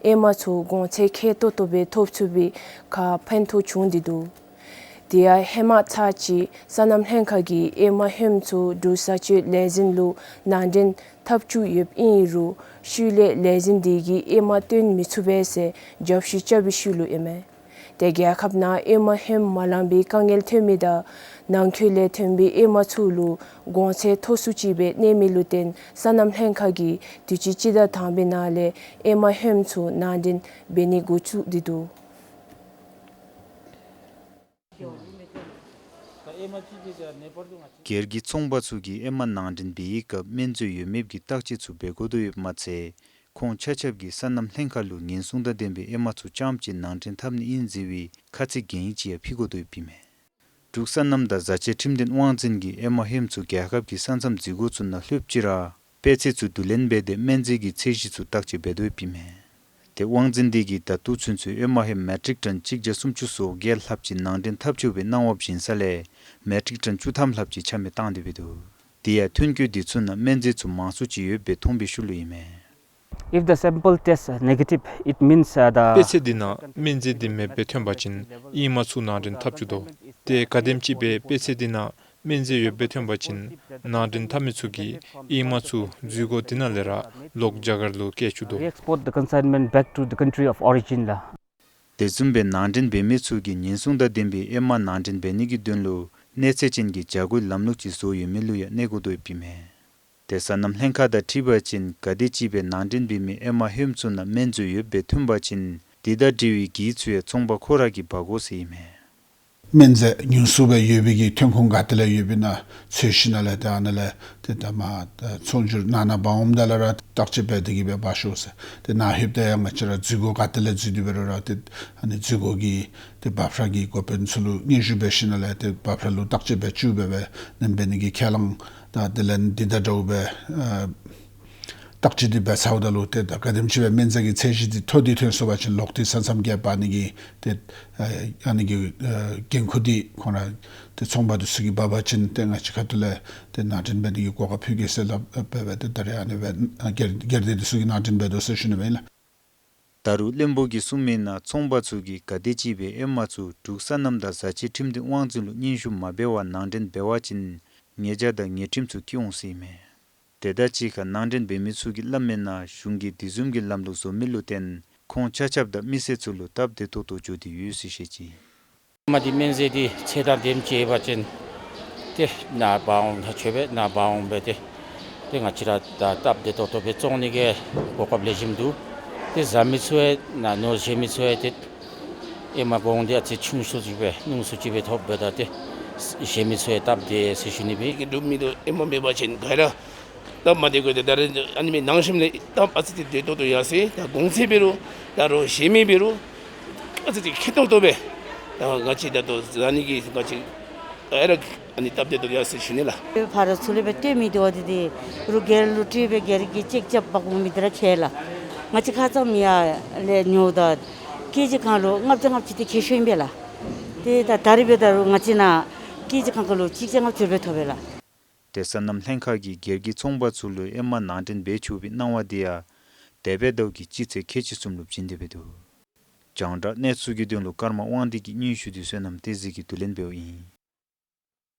ཨེ་མ་ཚུ་གོང་ཚད་ཁེ་ཏོག་ཏོ་སྦེ་ཐོབ་ཚུགས་པའི་ཁར་ཕན་ཐོགས་བྱུང་སྟེ་འདུག། དེ་ཡང་ཧེ་མ་ཚར་གཅིག་སོ་ནམ་ལྷན་ཁག་གིས་ཨེ་མ་ཧེམ་ཚུ་འབྲུག་བཟའ་སྤྱོད་ལས་འཛིན་ལུ་ནང་འདྲེན་འཐབ་བཅུག་ཡོདཔ་ཨིན་རུང་ཤུལ་ལས་ལས་འཛིན་དེ་གིས་ཨེ་མ་བཏོན་མི་ཚུགས་པས་ཟེར་རྒྱབ་བཤུད་རྐྱབ་པའི་ཤུལ་ལུ་ཨིན་མས། ཏེ་རྒྱལ་ཁབ་ནང་ཨེ་མ་ཧེམ་མ་ལང་པའི་དཀའ་ངལ་ཐོན་མི་དང་ནང་འཁོད་ལས་ཐོན་པའི་ཨེ་མ་ཚུ་ལུ་གོང་ཚད་མཐོ་སུ་ཅིག་སྦེ་གནས་མི་ལུ་བརྟེན་སོ་ནམ་ལྷན་ཁག་གིས་དུས་ཅི་སྤྱི་ཟླ་དང་པའི་ནང་ལས་ཨེ་མ་ཧེམ་ཚུ་ནང་འདྲེན་འབད་ནི་འགོ་བཙུགས་ཏེ་འདུག། སྒེར་གྱི་ཚོང་པ་ཚུ་གིས་ཨེ་མ་ནང་འདྲེན་འབད་བའི་སྐབས་སྨན་རྫས་ཡོད་མེད་ཀྱི་བརྟག་དཔྱད་ཚུ་འབད་དགོ་དོ་ཡོདཔ་མ་ཚད་ཁོང་ཆ་ཁྱབ་ཀྱིས་སོ་ནམ་ལྷན་ཁག་ལུ་ཉེན་སྲུང་དང་ལྡན་པའི་ཨེ་མ་ཚུ་རྐྱངམ་གཅིག་ནང་འདྲེན་འཐབ་ནི་ཨིན་ཟེར་བའི་ཁ་ཚིག་གན་ཡིག་ཅིག་ཡང་ཕུལ་དགོ་དོ་ཡོདཔ་ཨིན་མས། འབྲུག་སོ་ནམ་དང་བཟའ་སྤྱོད་ཁྲིམས་འདུན་དབང་འཛིན་གྱིས་ཨེ་མ་ཧེམ་ཚུ་རྒྱལ་ཁབ་ཀྱི་ས་མཚམས་འཛུལ་སྒོ་ཚུ་ནང་ལྷོདཔ་ཅིག་ར་དཔེ་ཚད་ཚུ་བསྡུ་ལེན་འབད་དེ་སྨན་རྫས་ཀྱི་ཚད་གཞི་ཚུ་བརྟག་དཔྱད་འབད་དོ་ཡོདཔ་ཨིན་མས། ཏེ་དབང་འཛིན་དེ་གིས་ད་ལྟོ་ཚུན་ཚོད་ཨེ་མ་ཧེམ་མེ་ཊིག་ཊོན་གཅིག་བརྒྱ་སུམ་ཅུ་སོ་བརྒྱད་ལྷགཔ་ཅིག་ནང་འདྲེན་འཐབ་ཆོག་པའི་གནང་བ་བྱིན་ས་ལས་མེ་ཊིག་ཊོན་བཅུ་ཐམ་ལྷགཔ་ཅིག་ཆ་མེད་བཏང་སྟེ་འབད་འདུག། དེ་ཡང་ཐོན་སྐྱེད་དེ་ཚུ་ནང་སྨན་རྫས་ཚུ་མང་སུ་ཅིག་ཡོདཔ་སྦེ་མཐོང་བའི་ཤུལ་ལུ་ཨིན་མས། If the sample test negative, it means, uh, the དཔེ་ཚད་དེ་ནང་སྨན་རྫས་དེ་མེདཔ་སྦེ་ཐོན་པ་ཅིན་ཨེ་མ་ཚུ་ནང་འདྲེན་འཐབ་བཅུག་དོ། ཏེ་ག་དེམ་ཅིག་སྦེ་དཔེ་ཚད་དེ་ནང་སྨན་རྫས་ཡོདཔ་སྦེ་ཐོན་པ་ཅིན་ནང་འདྲེན་འཐབ་མི་ཚུ་གིས་ཨེ་མ་ཚུ་འཛུལ་སྒོ་དེ་ནང་ལས་ར་ལོག་རྒྱ་གར་ལུ་བསྐྱལ་བཅུག་དོ། Re-export the consignment back to the country of origin ལགས། དེ་བཟུམ་སྦེ་ནང་འདྲེན་འབད་མི་ཚུ་གིས་ཉེན་སྲུང་དང་ལྡན་པའི་ཨེ་མ་ནང་འདྲེན་འབད་ནི་གི་དོན་ལུ་གནས་ཚད་ཅན་གྱི་བྱ་སྒོའི་ལམ་ལུགས་ཅིག་བཟོ་ཡོད་མི་ལུ་ཡང་གནས་དགོ་དོ་ཡོདཔ་ཨིན་མས། ཏེ་སོ་ནམ་ལྷན་ཁག་དང་འཁྲིལ་བ་ཅིན་ག་དེམ་ཅིག་སྦེ་ནང་འདྲེན་འབད་མི་ཨེ་མ་ཧེམ་ཚུ་ནང་སྨན་རྫས་ཡོདཔ་སྦེ་ཐོན་པ་ཅིན་དེ་དང་འབྲེལ་བའི་འགན་ཚུ་ཡང་ཚོང་པ་ཁོ་ར་གིས་འབག་དགོ་ཟེར་ཨིན་མས། སྨན་རྫས་ཉུང་སུ་སྦེ་ཡོད་པའི་གི་ཐོན་ཁུངས་ག་ཏེ་ལས་ཡོདཔ་ཨིན་ན་འཚོལ་ཞིནམ་ལས་ཏེ་ཨ་ནཱ་ལས་ཏེ་ད་མ་ད་ཚོང་སྒྱུར་ནང་ན་འབག་འོངམ་ད་ལས་ར་བརྟག་དཔྱད་འབད་དེ་གི་སྦེ་འབག་ཤོག་ཟེར། ཏེ་ནཱ་ལྷོདཔ་ད་ཡང་ང་བཅས་ར་འཛུལ་སྒོ་ག་ཏེ་ལས་འཛུལ་ཏེ་འབད་རུང་ར་ཏེ་ཨ་ནི་འཛུལ་སྒོ་གི་ཏེ་འབབ་ར་གི་འགོ་དཔོན་ཚུ་ལུ་སྙན་ཞུ་འབད་ཞིནམ་ལས་ཏེ་འབབ་ར་ལུ་བརྟག་དཔྱད་འབད་བཅུག་སྦེ་སྦེ་ནེམ་འབད་ནི་གི་ཁས་བླངས་དང་དེ་ལས་འདི་དང་འདྲཝ་སྦེ་ཨ་བརྟག་དཔྱད་འདི་འབད་ཚརཝ་ད་ལུ་ཏེ་ད་ག་དེམ་ཅིག་སྦེ་སྨན་རྫས་ཀྱི་ཚད་གཞི་འདི་མཐོ་འདི་ཐོན་སོང་པ་ཅིན་ལོག་སྟེ་ས་མཚམས་བརྒལ་འབག་ནི་གི་ཏེ་ཨ་ཨ་ནི་གི་ཨ་འགན་ཁུར་འདི་ཁོང་ར་ཏེ་ཚོང་པ་འདི་ཚུ་གིས་འབག་པ་ཅིན་ཏེ་ང་བཅས་ཁ་ཐུག་ལས་ཏེ་ནང་འདྲེན་འབད་ནི་གི་གོ་སྐབས་ཕུལ་གེ་ཟེར་སླབ་སྦེ་སྦེ་ཏེ་ད་རེས་ཨ་ནི་སྦེ་ཨ་སྒེར་སྒེར་སྡེ་འདི་ཚུ་གིས་ནང་འདྲེན་འབད་དོ་ཟེར་ཞུ་ནི་སྦེ་ཨིན་ལགས། ད་རུང་བློན་པོ་གིས་གསུངས་མི་ནང་ཚོང་པ་ཚུ་གིས་ག་དེམ་ཅིག་སྦེ་ཨེ་མ་ཚུ་འབྲུག་སོ་ནམ་དང་བཟའ་སྤྱོད་ཁྲིམས་འདུན་དབང་འཛིན་ལུ་སྙན་ཞུ་མ་འབད་བར་ནང་འདྲེན་འབད་བ་ཅིན་ཉེས་བྱ་དང་ཉེས་ཁྲིམས་ཚུ་བཀལ་འོང་ཟེར་ཨིན་མས། དེ་དང་གཅིག་ཁར་ནང་འདྲེན་འབད་མི་ཚུ་གིས་སླབ་མི་ནང་གཞུང་གིས་དེ་བཟུམ་གྱི་ལམ་ལུགས་བཟོ་མི་ལུ་བརྟེན་ཁོང་ཆ་ཁྱབ་དང་མི་སེར་ཚུ་ལུ་སྟབས་བདེ་ཏོག་ཏོ་འགྱོ་སྟེ་ཡོད་ཟེར་བཤད་ཅི། མ་འདི་སྨན་རྫས་འདི་ཚད་དང་ལྡནམ་ཅིག་ཡོད་པ་ཅིན་ཏེ་ནཱ་འབག་འོང་ད་ཆོག་པས། ནཱ་འབག་འོང་སྦེ་ཏེ་ཏེ་ང་བཅས་ར་ད་སྟབས་བདེ་ཏོག་ཏོ་སྦེ་བཙོང་ནི་གི་གོ་སྐབས་ལེགས་ཤོམ་འདུག། ཏེ་བཟའ་མི་ཚུ་ཡང་ནཱ་ནོར་བཞེས་མི་ཚུ་ཡང་ཏེ་ཨེ་མ་གོང་འདི་ཨ་ཙི་ཆུང་སུ་ཅིག་སྦེ་ཉུང་སུ་ཅིག་སྦེ་ཐོབ་པས། ད་ཏེ་བཞེས་མི་ཚུ་ཡང་སྟབས་བདེ་ཟེར་ཞུ་ནི་སྦེ། གི་འབྲུག་མི་འདི་ཨེ་མ་མེད་པ་ཅིན་ག་ར་སྟབས་མ་བདེ་གོ། ཏེ་ད་རེས་ཨ་ནི་མི་ནང་ཞིནམ་ལས་སྟབས་ཨ་ཙི་ཅིག་བདེ་ཏོག་ཏོ་ཡར་སོ་ཡི། ད་གོང་ཚད་འབད་རུང་ད་རུང་བཞེས་མི་འབད་རུང་ཨ་ཙི་ཅིག་ཁེ་ཏོག་ཏོ་སྦེ་ད་ང་བཅས་ད་ལྟོ་བཟའ་ནི་གི་ང་བཅས་ཨ་ར་ཨ་ནི་སྟབས་བདེ་ཏོག་ཡར་སོ་ཡི་ཞུ་ནི་ལགས། ཕར་ཚུར་ལས་སྦེ་སྟོན་མི་འདི་བ་འདི་འདི་རུང་སྒེར་ལུ་སྤྲོད་སྦེ་སྒེར་གྱིས་ཅིག་རྐྱབ་འབག་འོང་མི་འདི་ར་ཁེ་ལགས། ང་བཅས་ཁ་ཙ་མི་ཡར་ལས་ཉོཝ་ད་ཀེ་ཇི་གང་ལུ་ལྔ་བརྒྱ་ལྔ་བཅུ་འདི་ཁེ་ཤོར་ཨིན་པས་ལགས། ཏེ་ད་ད་རིས་འབདཝ་ད་རུང་ང་བཅས་ནཱ་ཀེ་ཇི་གང་ག་ལུ་གཅིག་བརྒྱ་ལྔ་བཅུ་སྦེ་ཐོབ་པས་ལགས། ཏེ་སོ་ནམ་ལྷན་ཁག་གིས་སྒེར་གྱི་ཚོང་པ་ཚུ་ལུ་ཨེ་མ་ནང་འདྲེན་འབད་ཆོག་པའི་གནང་བ་འདི་ཡང་འདས་པའི་ཟླཝ་གི་སྤྱི་ཚེས་ཁལ་གཅིག་གསུམ་ལུ་བྱིན་ཏེ་འབད་འདུག། རྒྱང་བསྒྲགས་གནས་ཚུལ་གྱི་དོན་ལུ་ཀརྨ་དབང་འདུས་ཀྱི་སྙན་ཞུ་འདི་བསོད་ནམས་བསྟན་འཛིན་གྱིས་བསྡུ་ལེན་འབདཝ་ཨིན།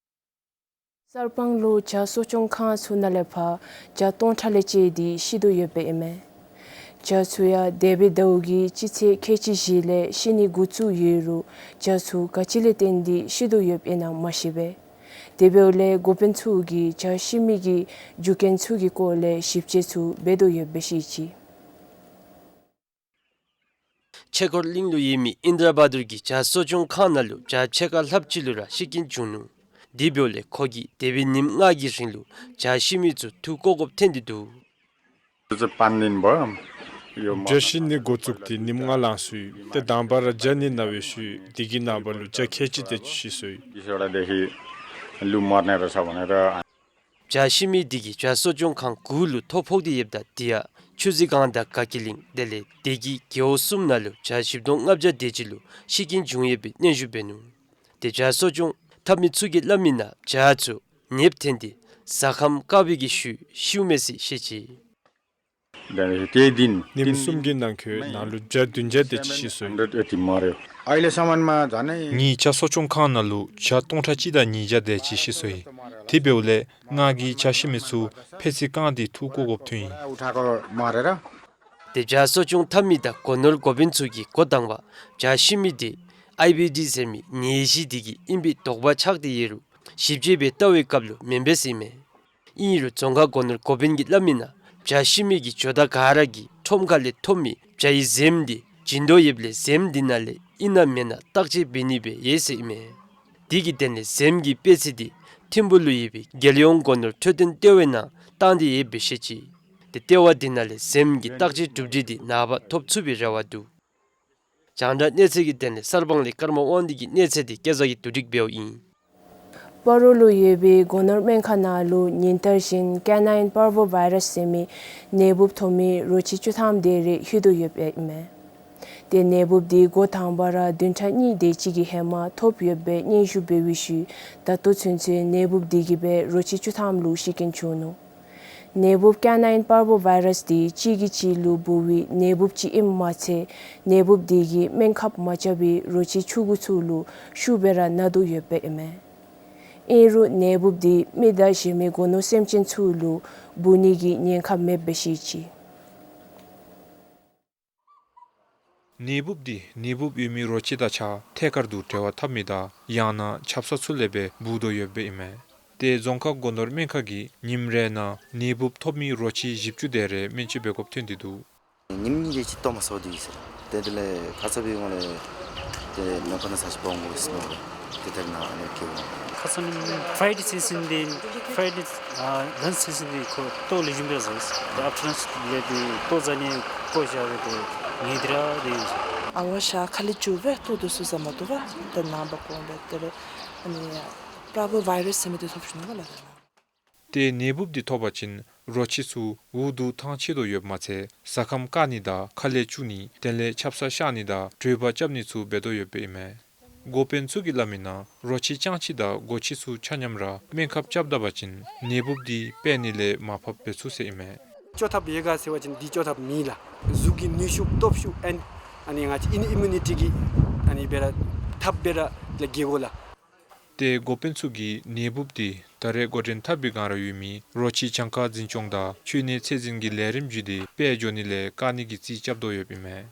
གསར་སྤང་ལུ་བྱ་གསོ་སྐྱོང་ཁང་ཚུ་ནང་ལས་ཕར་བྱ་སྟོང་ཕྲག་ལས་བཅད་དེ་ཤི་དོ་ཡོདཔ་ཨིན་མས། བྱ་ཚུ་ཡང་འདས་པའི་ཟླཝ་གི་སྤྱི་ཚེས་ཁལ་གཅིག་བཞི་ལས་ཤི་ནི་འགོ་བཙུགས་ཡོད་རུང་བྱ་ཚུ་ག་ཅི་ལས་བརྟེན་ཏེ་ཤི་དོ་ཡོདཔ་ཨིན་ན་མ་ཤེས་པས། དེ་འབདཝ་ལས་འགོ་དཔོན་ཚུ་གིས་བྱ་ཤི་མི་གི་རྒྱུ་རྐྱེན་ཚུ་གི་སྐོར་ལས་ཞིབ་དཔྱད་ཚུ་འབད་དོ་ཡོདཔ་སྦེ་བཤད་ཅི། ཆོས་འཁོར་གླིང་ལུ་ཡོད་མི་ཨིནྡྲ་བྷ་དུར་གྱི་བྱ་གསོ་སྐྱོང་ཁང་ནང་ལུ་བྱ་ཕྱེད་ཀ་ལྷགཔ་ཅིག་ལུ་ར་ཤི་རྐྱེན་བྱུང་ནུག། དེ་འབདཝ་ལས་ཁོ་གིས་འདས་པའི་ཉིནམ་ལྔ་གི་རིང་ལུ་བྱ་ཤི་མི་ཚུ་འཐུ་བཀོ་དགོཔ་ཐོན་ཏེ་འདུག། བྱ་ཤི་ནི་འགོ་བཙུགས་ཏེ་ཉིནམ་ལྔ་ལང་སོ་ཡི། ཏེ་དང་པ་ར་བྱ་ནི་ན་བའི་ཤུལ་དེ་གི་ནངས་པ་ལུ་བྱ་ཁལ་གཅིག་དེ་ཅིག་ཤི་སོ་ཡི། བྱ་ཤི་མི་དེ་གིས་བྱ་གསོ་སྐྱོང་ཁང་དགུ་ལུ་ཐོ་ཕོག་སྟེ་ཡོདཔ་ད་དེ་ཡང་ཆུ་ཟེ་སྒང་དང་དགའ་སྐྱིད་གླིང་དེ་ལས་སྡེ་དགེ་རྒེད་འོག་གསུམ་ནང་ལུ་བྱ་བཞི་སྟོང་ལྔ་བརྒྱ་དེ་ཅིག་ལུ་ཤི་རྐྱེན་བྱུང་ཡོད་པའི་སྙན་ཞུ་འབད་ནུག། ཏེ་བྱ་གསོ་སྐྱོང་འཐབ་མི་ཚུ་གིས་སླབ་མི་ནང་བྱ་ཚུ་ནདཔ་འཐེན་ཏེ་ཟ་ཁམས་དཀར་པོའི་གི་ཤུལ་ཤིཝ་མས་ཟེར་བཤད་ཅི། ཉིནམ་གསུམ་གྱི་ནང་འཁོད་ནཱ་ལུ་བྱ་བདུན་བརྒྱ་དེ་ཅིག་ཤི་སོ་ཡི། ངེའི་བྱ་གསོ་སྐྱོང་ཁང་ནང་ལུ་བྱ་སྟོང་ཕྲག་གཅིག་དང་ཉིས་བརྒྱ་དེ་ཅིག་ཤི་སོ་ཡི། དེ་འབདཝ་ལས་ང་གིས་བྱ་ཤི་མི་ཚུ་ཕད་ཙི་བཀང་སྟེ་འཐུ་བཀོ་དགོཔ་ཐོན་ཡི། ཏེ་བྱ་གསོ་སྐྱོང་འཐབ་མི་དང་སྒོ་ནོར་འགོ་དཔོན་ཚུ་གིས་འགོ་དང་པ་བྱ་ཤི་མི་དེ་ཨའི་བི་ཌི་ཟེར་མི་ནད་གཞི་དེ་གིས་ཨིན་པའི་དོགས་པ་ཆགས་ཏེ་ཡོད་རུང་ཞིབ་དཔྱད་འབད་བལྟ་བའི་སྐབས་ལུ་མེན་པས་ཟེར་ཨིན་མས། ཨིན་རུང་རྫོང་ཁག་སྒོ་ནོར་འགོ་དཔོན་གྱིས་སླབ་མི་ནང་བྱ་ཤི་མི་གི་ཇོ་བདག་ག་ར་གིས་ཁྲོམ་ཁ་ལས་ཐོབ་མི་བྱ་ཡི་གཟིམ་དེ་བྱིན་དོ་ཡོདཔ་ལས་གཟིམ་དེ་ནང་ལས་ཨིན་ན་མེན་ན་བརྟག་དཔྱད་འབད་ནི་སྦེ་ཡོད་ཟེར་ཨིན་མས། དེ་གི་དོན་ལས་གཟིམ་གྱི་དཔེ་ཚད་དེ་ཐིམ་ཕུག་ལུ་ཡོད་པའི་རྒྱལ་ཡོངས་སྒོ་ནོར་འཕྲོད་བསྟེན་ལྟེ་བའི་ནང་བཏང་སྟེ་ཡོདཔ་སྦེ་བཤད་ཅི། ཏེ་ལྟེ་བ་དེ་ནང་ལས་གཟིམ་གྱི་བརྟག་དཔྱད་གྲུབ་འབྲས་དེ་ནངས་པ་ཐོབ་ཚུགས་པའི་རེ་བ་འདུག། རྒྱང་བསྒྲགས་གནས་ཚུལ་གྱི་དོན་ལས་གསར་སྤང་ལས་ཀརྨ་དབང་འདུས་ཀྱི་གནས་ཚུལ་དེ་སྐལ་བཟང་གིས་བསྡུ་སྒྲིག་འབདཝ་ཨིན། སྤ་རོ་ལུ་ཡོད་པའི་སྒོ་ནོར་སྨན་ཁང་ནང་ལུ་ཉིན་ལྟར་བཞིན་ཀེ་ནའིན་པར་བོ་བཱའི་རཱསི་ཟེར་མི་ནད་འབུཔ་ཐོབ་མི་རོ་ཁྱི་བཅུ་ཐམ་དེ་རེ་ལྷོད་དོ་ཡོདཔ་ཨིན་མས། ཏེ་ནད་འབུཔ་དེ་འགོ་དང་པ་ར་བདུན་ཕྲག་གཉིས་དེ་ཅིག་གི་ཧེ་མ་ཐོབ་ཡོདཔ་སྦེ་སྙན་ཞུ་འབད་བའི་ཤུལ་ད་ལྟོ་ཚུན་ཚོད་ནད་འབུཔ་དེ་གིས་སྦེ་རོ་ཁྱི་བཅུ་ཐམ་ལུ་ཤི་རྐྱེན་བྱུང་ནུག། ནད་འབུཔ་ཀེ་ནའིན་པར་བོ་བཱའི་རཱསི་དེ་གཅིག་གིས་གཅིག་ལུ་འབུ་བའི་ནད་འབུཔ་ཅིག་ཨིནམ་མ་ཚད་ནད་འབུཔ་དེ་གིས་སྨན་ཁབ་མ་རྐྱབ་པའི་རོ་ཁྱི་ཕྱུ་གུ་ཚུ་ལུ་ཤུགས་སྦེ་ར་ན་དོ་ཡོདཔ་ཨིན་མས། ཨིན་རུང་ནད་འབུཔ་དེ་མི་དང་གཞན་མི་སྒོ་ནོར་སེམས་ཅན་ཚུ་ལུ་འབུ་ནི་གི་ཉེན་ཁ་མེདཔ་སྦེ་བཤད་ཅི། ནད་འབུཔ་དེ་ནད་འབུཔ་ཡོད་མི་རོ་ཁྱི་དང་གཅིག་ཁར་དུ་འབྲེལ་བ་འཐབ་མི་དང་ཡང་ན་ཆབ་གསང་ཚུ་ལས་སྦེ་འབུ་དོ་ཡོདཔ་ཨིན་མས། ཏེ་རྫོང་ཁག་སྒོ་ནོར་སྨན་ཁང་གིས་ཉིནམ་རེ་ནང་ནད་འབུཔ་ཐོབ་མི་རོ་ཁྱི་བཞི་བཅུ་དེ་རེ་སྨན་བཅོས་འབད་དགོཔ་ཐོན་ཏེ་འདུག། ཉིནམ་གཉིས་དེ་ཅིག་ལྟོ་མ་ཟཝ་དེ་ཡོད་ཟེར། ཏེ་དེ་ལས་ཁ་ཙ་བའི་ངོ་ལས་ཏེ་ནང་ཁོ་ན་ཟ་ཅིག་འབག་འོང་དགོ་ཟེར་མནོ་སྟེ་དེ་ལས་ནཱ་ཨ་ནི་ཁེལ་འོང་། ཁ་ཙ་ནི་ཕ་རའི་ཌེ་ཚེས་ཚུན་དེ་ཕ་རའི་ཌེ་ཨ་ལཱནཆ་ཚེས་ཚུན་དེ་ཁོ་ལྟོ་ལེགས་ཤོམ་སྦེ་ཟ་ཡི་ཟེར། ཏེ་ཨབ་ཊར་ནུན་ལས་དེ་ལྟོ་ཟ་ནི་བཀོ་བཞག་སྦེ་ཏེ་ངལ་ཏེ་ར་སྡོད་ཡི་ཟེར། ཨ་ཝ་ཤ་ཁ་ལས་བཅུག་སྦེ་ལྟོ་དེ་ཚུ་ཟ་མ་བཏུབ་པར་ཏེ་ནངས་པ་གོང་སྦེ་དེ་ལས་ཨ་ནི་པར་བོ་བཱའི་རཱསི་ཟེར་མི་དེ་ཐོབ་བྱུང་ནུག་ལགས། ཏེ་ནད་འབུཔ་དེ་ཐོབ་པ་ཅིན་རོ་ཁྱི་ཚུ་འུ་སྡུག་ཐང་ཆད་དོ་ཡོདཔ་མ་ཚད་ཟ་ཁམས་བཀག་ནི་དང་ཁ་ལས་བཅུག་ནི་དེ་ལས་ཆབ་གསང་བཤལ་ནི་དང་གྲོད་པ་རྐྱབ་ནི་ཚུ་འབད་དོ་ཡོདཔ་ཨིན་མས། འགོ་དཔོན་ཚུ་གིས་སླབ་མི་ནང་རོ་ཁྱི་སྤྱང་ཁྱི་དང་སྒོ་ཁྱི་ཚུ་ཆ་མཉམ་ར་སྨན་ཁབ་རྐྱབ་ད་པ་ཅིན་ནད་འབུཔ་དེ་སྤེལ་ནི་ལས་མར་ཕབ་འབད་ཚུགས་ཟེར་ཨིན་མས། བཅོས་ཐབས་ཡོད་ག་ཟེར་བ་ཅིན་དེ་བཅོས་ཐབས་མེད་ལགས། གཟུགས་ཀྱི་ནུས་ཤུགས་སྟོབས་ཤུགས་ཨན་ཨ་ནི་ང་བཅས་ཨིམ་ཨིམ་མུ་ནི་ཊི་གི་ཨ་ནི་སྦེ་ར་ཐབས་སྦེ་ར་ལས་རྒྱལ་དགོ་ལགས། ཏེ་འགོ་དཔོན་ཚུ་གིས་ནད་འབུཔ་དེ་ད་རེས་འགོ་འདྲེན་འཐབ་པའི་སྒང་ར་ཡོད་མི་རོ་ཁྱི་གྱངས་ཁ་འཛིན་སྐྱོང་དང་འཆོལ་ནད་ཚད་འཛིན་གྱི་ལས་རིམ་བརྒྱུད་དེ་སྤེལ་འགྱོ་ནི་ལས་བཀག་ནི་གི་རྩིས་རྐྱབ་དོ་ཡོདཔ་ཨིན་མས།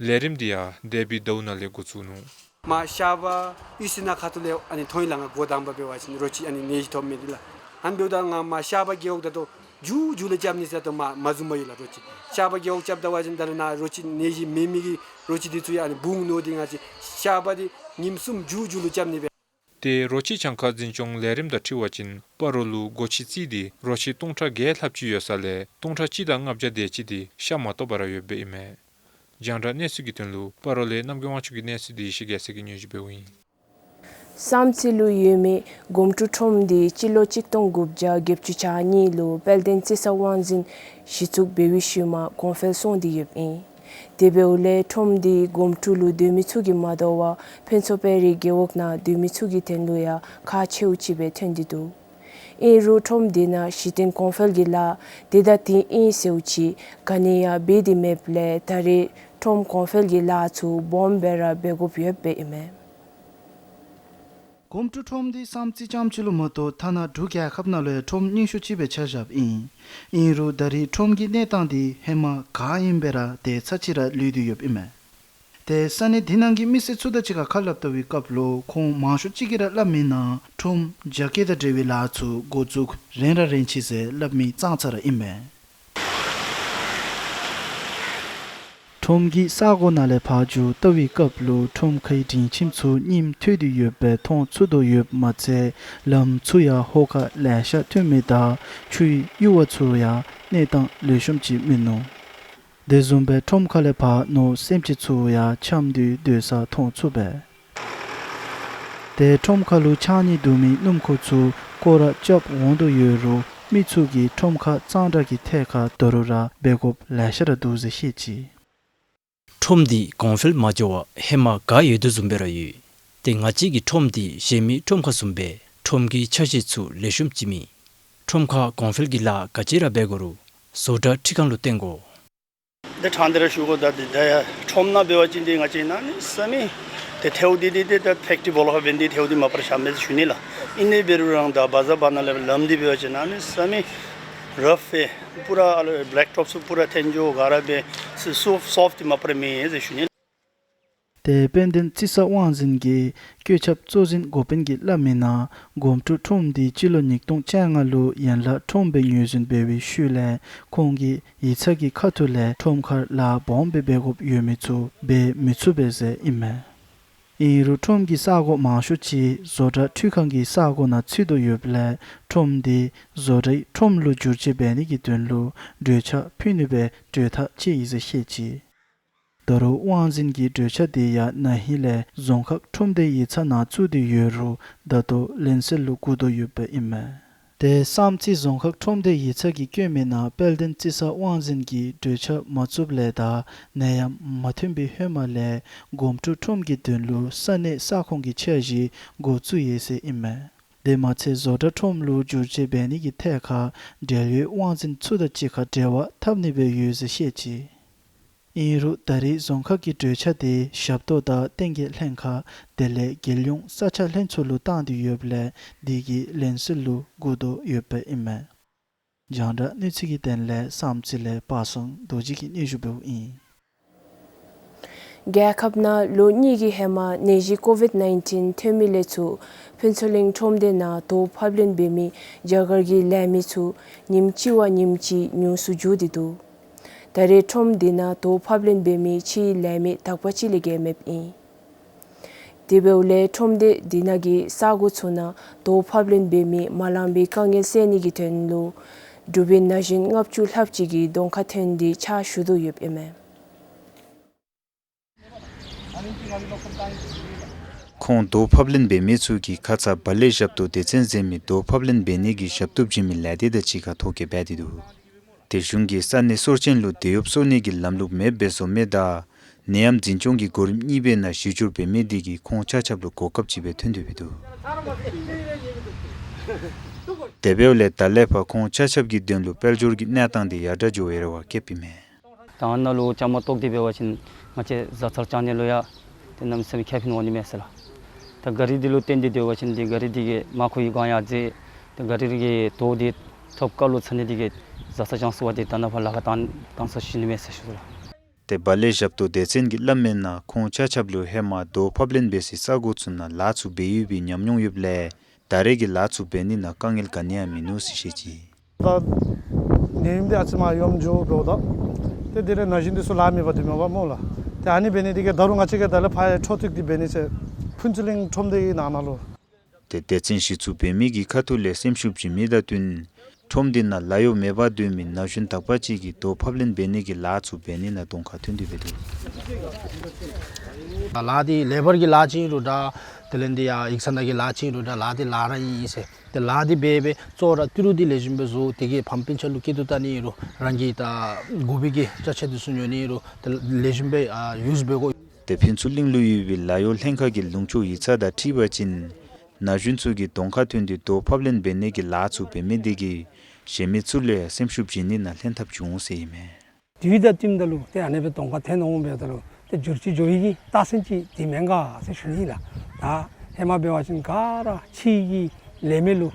ལས་རིམ་དེ་ཡང་འདས་པའི་ཟླཝ་ནང་ལས་འགོ་བཙུགས་ནུག། མར་ཤ་བ་གཡུས་ས་ནང་ཁ་ཐུག་ལས་ཨ་ནི་ཐོན་ཡི་ལགས། ང་འགོ་དང་པ་འབད་བ་ཅིན་རོ་ཁྱི་ཨ་ནི་ནད་གཞི་ཐོབ་མི་དེ་ལགས། ཨ་ནི་འབདཝ་ད་ང་མར་ཤ་བ་རྒེད་འོག་ད་ལྟོ་མཇུག་མཇུག་ལུ་རྐྱབ་ནི་ཟེར་ད་ལྟོ་མ་མ་བཟུང་པར་ཡོད་ལགས་རོ་ཁྱི། ཤ་བ་རྒེད་འོག་རྐྱབ་ད་པ་ཅིན་ད་རེས་ནཱ་རོ་ཁྱི་ནད་གཞི་མེད་མི་གི་རོ་ཁྱི་དེ་ཚུ་ཡང་ཨ་ནི་འབུ་འོང་མནོ་སྟེ་ང་བཅས་ཤ་བ་དེ་ཉིནམ་གསུམ་མཇུག་མཇུག་ལུ་རྐྱབ་ནི་སྦེ། ཏེ་རོ་ཁྱི་གྱངས་ཁ་འཛིན་སྐྱོང་ལས་རིམ་དང་འཁྲིལ་བ་ཅིན་སྤ་རོ་ལུ་སྒོ་ཁྱི་རྩིས་ཏེ་རོ་ཁྱི་སྟོང་ཕྲག་བརྒྱད་ལྷགཔ་ཅིག་ཡོད་ས་ལས་སྟོང་ཕྲག་གཅིག་དང་ལྔ་བརྒྱ་དེ་ཅིག་དེ་ཤ་མ་བཏོག་པར་ཡོདཔ་ཨིན་མས། རྒྱང་བསྒྲགས་གནས་ཚུལ་གྱི་དོན་ལུ་སྤ་རོ་ལས་རྣམ་རྒྱལ་དབང་ཕྱུག་གི་གནས་ཚུལ་དེ་ཡེ་ཤེས་རྒྱལ་མཚན་གྱིས་སྙན་ཞུ་འབདཝ་ཨིན། བསམ་རྩེ་ལུ་ཡོད་མི་སྒོམ་ཕྲུག་ཁྲོམ་དེ་སྤྱི་ལོ་གཅིག་སྟོང་དགུ་བརྒྱ་བརྒྱད་ཅུ་གྱ་གཉིས་ལུ་དཔལ་ལྡན་རྩི་ས་དབང་འཛིན་གཞི་བཙུགས་འབད་བའི་ཤུལ་མ་གོང་འཕེལ་སོང་སྟེ་ཡོདཔ་ཨིན། དེ་འབདཝ་ལས་ཁྲོམ་དེ་སྒོམ་ཕྲུག་ལུ་སྡོད་མི་ཚུ་གིས་མ་དོ་བར་ཕུན་ཚོགས་དཔལ་རི་རྒེད་འོག་ནང་སྡོད་མི་ཚུ་གི་དོན་ལུ་ཡང་ཁག་ཆེཝ་ཅིག་སྦེ་ཐོན་ཏེ་འདུག། ཨིན་རུང་ཁྲོམ་དེ་ནང་གཞི་རྟེན་གོང་འཕེལ་གྱི་ལཱ་དེ་དང་དེ་ཨིན་ཟེརཝ་ཅིག་ག་ནི་ཡང་འབད་དེ་མེདཔ་ལས་ད་རེས་ཁྲོམ་གོང་འཕེལ་གྱི་ལཱ་ཚུ་སྦོམ་སྦེ་ར་འབད་དགོཔ་ཡོདཔ་ཨིན་མས། སྒོམ་ཕྲུག་ཁྲོམ་དེ་བསམ་རྩེ་རྐྱངམ་ཅིག་ལུ་མ་གཏོགས་ཐ་ན་འབྲུག་རྒྱལ་ཁབ་ནང་ལུ་ཡང་ཁྲོམ་རྙིང་ཤོས་ཅིག་སྦེ་ཆ་བཞགཔ་ཨིན། ཨིན་རུང་ད་རེས་ཁྲོམ་གྱི་གནས་སྟངས་དེ་ཧེ་མ་ག་ཨིནམ་སྦེ་ར་དེ་ཚར་གཅིག་ར་ལུས་ཏེ་ཡོདཔ་ཨིན་མས། ཏེ་ས་གནས་དེ་ནང་གི་མི་སེར་ཚུ་དང་གཅིག་ཁར་ཁ་སླབ་བལྟ་བའི་སྐབས་ལུ་ཁོང་མང་ཤོས་ཅིག་གིས་ར་སླབ་མི་ནང་ཁྲོམ་རྒྱ་སྐྱེད་དང་འབྲེལ་བའི་ལཱ་ཚུ་འགོ་བཙུགས་རན་ར་རན་ཅི་ཟེར་སླབ་མི་ཙང་ཙ་ར་ཨིན་མས། ཁྲོམ་གྱི་ས་གོ་ནང་ལས་ཕར་འགྱོ་བལྟ་བའི་སྐབས་ལུ་ཁྲོམ་ཁའི་སྒྲིང་ཁྱིམ་ཚུ་རྙིངམ་ཐལ་ཏེ་ཡོདཔ་སྦེ་མཐོང་ཚུགས་དོ་ཡོདཔ་མ་ཚད་ལམ་ཚུ་ཡང་ཧོ་ཁ་ལེ་ཤ་ཐོན་མི་དང་ཆུའི་གཡུར་བ་ཚུ་ཡང་གནས་སྟངས་ལེགས་ཤོམ་ཅིག་མིན་ནུག། དེ་བཟུམ་སྦེ་ཁྲོམ་ཁ་ལས་ཕར་ནོར་སེམས་ཅན་ཚུ་ཡང་འཁྱམས་ཏེ་སྡོད་ས་མཐོང་ཚུགས་པས། ཏེ་ཁྲོམ་ཁ་ལུ་ཕྱགས་སྙིགས་བསྡུ་མི་སྣུམ་འཁོར་ཚུ་སྐོར་ར་རྐྱབ་འོང་དོ་ཡོད་རུང་ མི་ཚུ་གིས་ཁྲོམ་ཁར་གཙང་སྦྲ་གི་ཐད་ཁར་ད་རུང་ར་འབད་དགོཔ་ལེ་ཤ་ར་འདུག་ཟེར་བཤད་ཅི། ཁྲོམ་འདི་གོང་འཕེལ་མ་འགྱོ་བར་ཧེ་མ་ག་ཡོད་དོ་བཟུམ་སྦེ་ར་ཡོད། ཏེ་ང་བཅས་ཀྱི་ཁྲོམ་འདི་གཞན་མི་ཁྲོམ་ཁ་བཟུམ་སྦེ་ཁྲོམ་གྱི་ཆ་ཤས་ཚུ་ལེགས་ཤོམ་ཅིག་མེད། ཁྲོམ་ཁར་གོང་འཕེལ་གྱི་ལཱ་ག་ཅི་ར་འབད་དགོ་རུང་བཟོ་གྲྭ་འཕྲུལ་ཁང་ལུ་བརྟེན་དགོ། འདི་ཕྲང་སྟེ་ར་ཞུ་དགོ། ད་འདི་ད་ཡ་ཁྲོམ་ནང་འབད་བ་ཅིན་འདི་ང་བཅས་གནམ་མེད་ས་མེད་ཏེ་ཐལཝ་འདི་འདི་ཏེ་ད་ཕེཀ་ཊི་རི་སྦོ་ལོགས་ཁར་འབད་ནི་འདི་ཐལཝ་འདི་མ་པ་ར་ཤ་མེད་ཟེར་ཞུ་ནི་ལགས། ཨིན་ནི་འབད་རུང་རང་ད་བ་ཛར་བར་ན་ལས་ལམ་འདི་འབད་བ་ཅིན་གནམ་མེད་ས་མེད་རཕ་སྦེ་པུ་ར་ཨ་ལོ་བེ་ལེཀ་ཊོཔ་ཚུ་པུ་ར་འཐོན་འགྱོ་ག་ར་སྦེ་སོ་སོཕ་སོཕཊ་འདི་མ་པ་ར་མེད་ཟེར་ཞུ་ནི། ཏེ་དཔལ་ལྡན་རྩི་ས་དབང་འཛིན་གྱིས་བཀོད་ཁྱབ་གཙོ་འཛིན་འགོ་དཔོན་གྱིས་སླབ་མི་ནང་སྒོམ་ཕྲུག་ཁྲོམ་འདི་སྤྱི་ལོ་ཉིས་སྟོང་བཅོ་ལྔ་ལུ་ཡན་ལག་ཁྲོམ་སྦེ་ངོས་འཛིན་འབད་བའི་ཤུལ་ལས་ཁོང་གི་ཡིག་ཚང་གི་ཁ་ཐུག་ལས་ཁྲོམ་ཁར་ལཱ་སྦོམ་སྦེ་འབད་དགོཔ་ཡོད་མི་ཚུ་འབད་མི་ཚུགས་པས་ཟེར་ཨིན་མས། ཨིན་རུང་ཁྲོམ་གྱི་ས་གོ་མང་ཤོས་ཅིག་བཟོ་གྲྭ་འཕྲུལ་ཁང་གི་ས་གོ་ནང་ཚུད་དོ་ཡོདཔ་ལས་ཁྲོམ་འདི་བཟོ་གྲྭའི་ཁྲོམ་ལུ་བསྒྱུར་བཅོས་འབད་ནི་གི་དོན་ལུ་གྲོས་འཆར་ཕུལ་ནི་སྦེ་གྲོས་ཐག་བཅད་ཡི་ཟེར་བཤད་ཅི། ད་རུང་དབང་འཛིན་གྱིས་གྲོས་འཆར་དེ་ཡང་ན་ཧིང་ལས་རྫོང་ཁག་ཁྲོམ་སྡེ་ཡིག་ཚང་ནང་བཙུགས་ཏེ་ཡོད་རུང་ད་ལྟོ་ལན་གསལ་ལུ་སྒུག་དོ་ཡོདཔ་ཨིན་མས། ཏེ་བསམ་རྩེ་རྫོང་ཁག་ཁྲོམ་སྡེ་ཡིག་ཚང་གིས་བཀོད་མི་ནང་དཔལ་ལྡན་རྩི་ས་དབང་འཛིན་གྱིས་གྲོས་འཆར་མ་བཙུགསཔ་ལས་ད་ནད་ཡམས་མ་ཐོན་པའི་ཧེ་མ་ལས་སྒོམ་ཕྲུག་ཁྲོམ་གྱི་དོན་ལུ་ས་གནས་ས་ཁོངས་ཀྱི་འཆར་གཞི་འགོ་བཙུགས་ཡི་ཟེར་ཨིན་མས། དེ་མ་ཚད་བཟོ་གྲྭ་ཁྲོམ་ལུ་བསྒྱུར་བཅོས་འབད་ནི་གི་ཐད་ཁར་འབྲེལ་ཡོད་དབང་འཛིན་ཚུ་དང་གཅིག་ཁར་འབྲེལ་བ་འཐབ་ནི་སྦེ་ཡོད་ཟེར་བཤད་ཅི། ཨིན་རུང་ད་རེས་རྫོང་ཁག་གི་གྲོས་འཆར་དེ་ཞབས་ཏོག་དང་ལྟེ་གནས་ལྷན་ཁག་དེ་ལས་རྒྱལ་ཡོངས་ས་ཆ་ལྷན་ཚོགས་ལུ་བཏང་སྟེ་ཡོདཔ་ལས་དེ་གི་ལན་གསལ་ལུ་སྒུག་དོ་ཡོདཔ་ཨིན་མས། རྒྱང་བསྒྲགས་གནས་ཚུལ་གྱི་དོན་ལས་བསམ་རྩེ་ལས་པ་སངས་རྡོ་རྗེ་གིས་སྙན་ཞུ་འབདཝ་ཨིན། རྒྱལ་ཁབ་ནང་ལོ་གཉིས་ཀྱི་ཧེ་མ་ནད་གཞི་ཀོ་ཝིཌ་ནའིན་ཊིན་ཐོན་མི་ལས་ཚུར་ཕུན་ཚོགས་གླིང་ཁྲོམ་སྡེ་ནང་དོས་ཕབ་ལེན་འབད་མི་རྒྱ་གར་གྱི་ལས་མི་ཚུ་ཉིནམ་གཅིག་བ་ཉིནམ་གཅིག་ཉུང་སུ་འགྱོ་སྟེ་འདུག། ད་རེས་ཁྲོམ་འདི་ནང་དོས་ཕབ་ལེན་འབད་མི་ཕྱིའི་ལས་མི་དག་པ་ཅིག་ལས་བརྒལ་མེདཔ་ཨིན། དེ་འབདཝ་ལས་ཁྲོམ་སྡེ་འདི་ནང་གི་ས་གོ་ཚུ་ནང་དོས་ཕབ་ལེན་འབད་མི་མ་ལང་པའི་དཀའ་ངལ་སེལ་ནི་གི་དོན་ལུ་འབྲུག་པའི་ན་གཞོན་ལྔ་བཅུ་ལྷགཔ་ཅིག་གིས་གདོང་ཁར་ཐོན་ཏེ་ཕྱག་ཞུ་དོ་ཡོདཔ་ཨིན་མས། ཁོང་དོས་ཕབ་ལེན་འབད་མི་ཚུ་གིས་ཁ་ཙ་བལ་ལས་ཞབས་ཏོག་སྡེ་ཚན་ཟེར་མི་དོས་ཕབ་ལེན་འབད་ནི་གི་ཞབས་ཏོག་བྱིན་མི་ལས་སྡེ་དང་གཅིག་ཁར་ཐོ་བཀོད་འབད་དེ་འདུག། ཏེ་གཞུང་གིས་ས་གནས་སྲོལ་ཅན་ལུ་དེད་གཡོགཔ་གསོ་ནི་གི་ལམ་ལུགས་མེདཔ་སྦེ་བཟོ་མི་དང་ནད་ཡམས་འཛིན་སྐྱོང་གི་གོ་རིམ་གཉིས་པའི་ནང་གཞི་བསྒྱུར་འབད་མི་དེ་གིས་ཁོང་ཆ་ཁྱབ་ལུ་གོ་སྐབས་ཅིག་སྦེ་ཐོན་ཏེ་འདུག། དེ་འབདཝ་ལས་ད་ལས་ཕར་ཁོང་ཆ་ཁྱབ་ཀྱི་དོན་ལུ་དཔལ་འབྱོར་གྱི་གནས་སྟངས་དེ་ཡར་དྲག་འགྱོ་བའི་རེ་བ་བསྐྱེདཔ་ཨིན་མས། ད་ནཱ་ལུ་བཅའ་མར་གཏོགས་ཏེ་འབད་བ་ཅིན་ང་བཅས་བཟའ་ཚང་བཅའ་ནི་ལུ་ཡང་ཏེ་གནམ་མེད་ས་མེད་ཁེ་ཕན་འོང་ནི་མས་ཟེར་ལགས། ད་ག་རི་འདི་ལུ་བརྟེན་ཏེ་སྡོད་པ་ཅིན་ཏེ་ག་རི་འདི་གིས་མར་ཁུ་གི་གང་ཡང་བརྫི། ཏེ་ག་རི་གི་དོས་འདི་ཐོབ་ཁ་ལུ་ཚ་ནི་འདི་གིས་བཟའ་ཚང་བཅའ་སོང་བ་འདི་ད་ནཱ་ཕར་ལཱ་ཁག་བཏང་བཏང་ས་ཞི་ནི་མས་ཟེར་ཞུ་དོ་ལགས། ཏེ་བལ་ལས་ཞབས་ཏོག་སྡེ་ཚན་གྱིས་སླབ་མི་ནང་ཁོང་ཆ་ཁྱབ་ལུ་ཧེ་མ་དོས་ཕབ་ལེན་འབད་སའི་ས་གོ་ཚུ་ནང་ལཱ་ཚུ་འབད་ཡོད་པའི་ཉམས་མྱོང་ཡོདཔ་ལས་ད་རེས་ཀྱི་ལཱ་ཚུ་འབད་ནི་ནང་དཀའ་ངལ་ག་ནི་ཡང་མིན་ནུག་ཟེར་བཤད་ཅི། ད་ནད་ཡམས་འདི་ཨ་ཙི་མར་ཡོམ་འགྱོཝ་ད་ཏེ་དེ་ལས་ན་གཞོན་འདི་ཚུ་ལཱ་མེད་པར་སྡོད་མས་པ་སྨོ་ལགས། ཏེ་ཨ་ནི་འབད་ནི་འདི་གིས་ད་རུང་ང་བཅས་ཀྱིས་ད་ལས་ཕར་ཡང་འཕྲོ་མཐུད་དེ་འབད་ནི་ཟེར་ཕུན་ཚོགས་གླིང་ཁྲོམ་སྡེ་གི་ནང་ན་ལུ། ཏེ་སྡེ་ཚན་གཞི་བཙུགས་འབད་མི་གི་ཁ་ཐུག་ལས་སེམས་ཤུགས་བྱིན་མི་དང་བསྟུན་ཁྲོམ་འདི་ནང་ལཱ་གཡོག་མེད་པར་སྡོད་མི་ན་གཞོན་དག་པ་ཅིག་གིས་དོས་ཕབ་ལེན་འབད་ནི་གི་ལཱ་ཚུ་འབད་ནི་ནང་གདོང་ཁར་ཐོན་ཏེ་འབད་དོ། ལཱ་འདི་ལེ་བར་གྱི་ལཱ་ཅིག་ཨིན་རུང་འདྲ། དེ་ལས་འདི་ཡང་ཡིག་ཚང་ནང་གི་ལཱ་ཅིག་ཨིན་རུང་འདྲ། ལཱ་འདི་ལཱ་ར་ཨིན་ཟེར། ཏེ་ལཱ་འདི་འབད་འབད་གཙོ་བོ་ར་ཏི་རུ་འདི་ལེགས་ཤོམ་སྦེ་བཟོ། དེ་གིས་ཕམ་སྤུན་ཆ་ལུ་སྐྱིད་སྡུག་བལྟ་ནི་ཨིན་རུང་རང་གི་ད་དགོ་པའི་གི་ཅ་ཆས་འདི་ཚུ་ཉོ་ནི་ཨིན་རུང་ཏེ་ལེགས་ཤོམ་སྦེ་ཨ་ཡུས་འབད་དགོ། ཏེ་ཕུན་ཚོགས་གླིང་ལུ་ཡོད་པའི་ལཱ་གཡོག་ལྷན་ཁག་གི་ལུང་ཕྱོགས་ཡིག་ཚང་དང་འཁྲིལ་བ་ཅིན་ན་གཞོན་ཚུ་གིས་གདོང་ཁར་ཐོན་ཏེ་དོས་ཕབ་ལེན་འབད་ནི་གི་ལཱ་ཚུ་འབད་མི་འདི་གིས་གཞན་མི་ཚུ་ལུ་ཡང་སེམས་ཤུགས་བྱིན་ནི་ནང་ལྷན་ཐབས་བྱུང་ཟེར་ཨིན་མས། དུས་དང་བསྟུནམ་ད་ལུ་ཏེ་ཨ་ནི་སྦེ་གདོང་ཁར་ཐོན་འོང་འབདཝ་ད་ལུ་ཏེ་འགྱུར་བཅོས་འགྱོ་ནི་གི་རྟགས་མཚན་ཅིག་འདི་མེན་ག་ཟེར་ཞུ་ནི་ལགས། ད་ཧེ་མ་འབད་བ་ཅིན་ག་ར་ཕྱི་གི་ལས་མི་ལུ་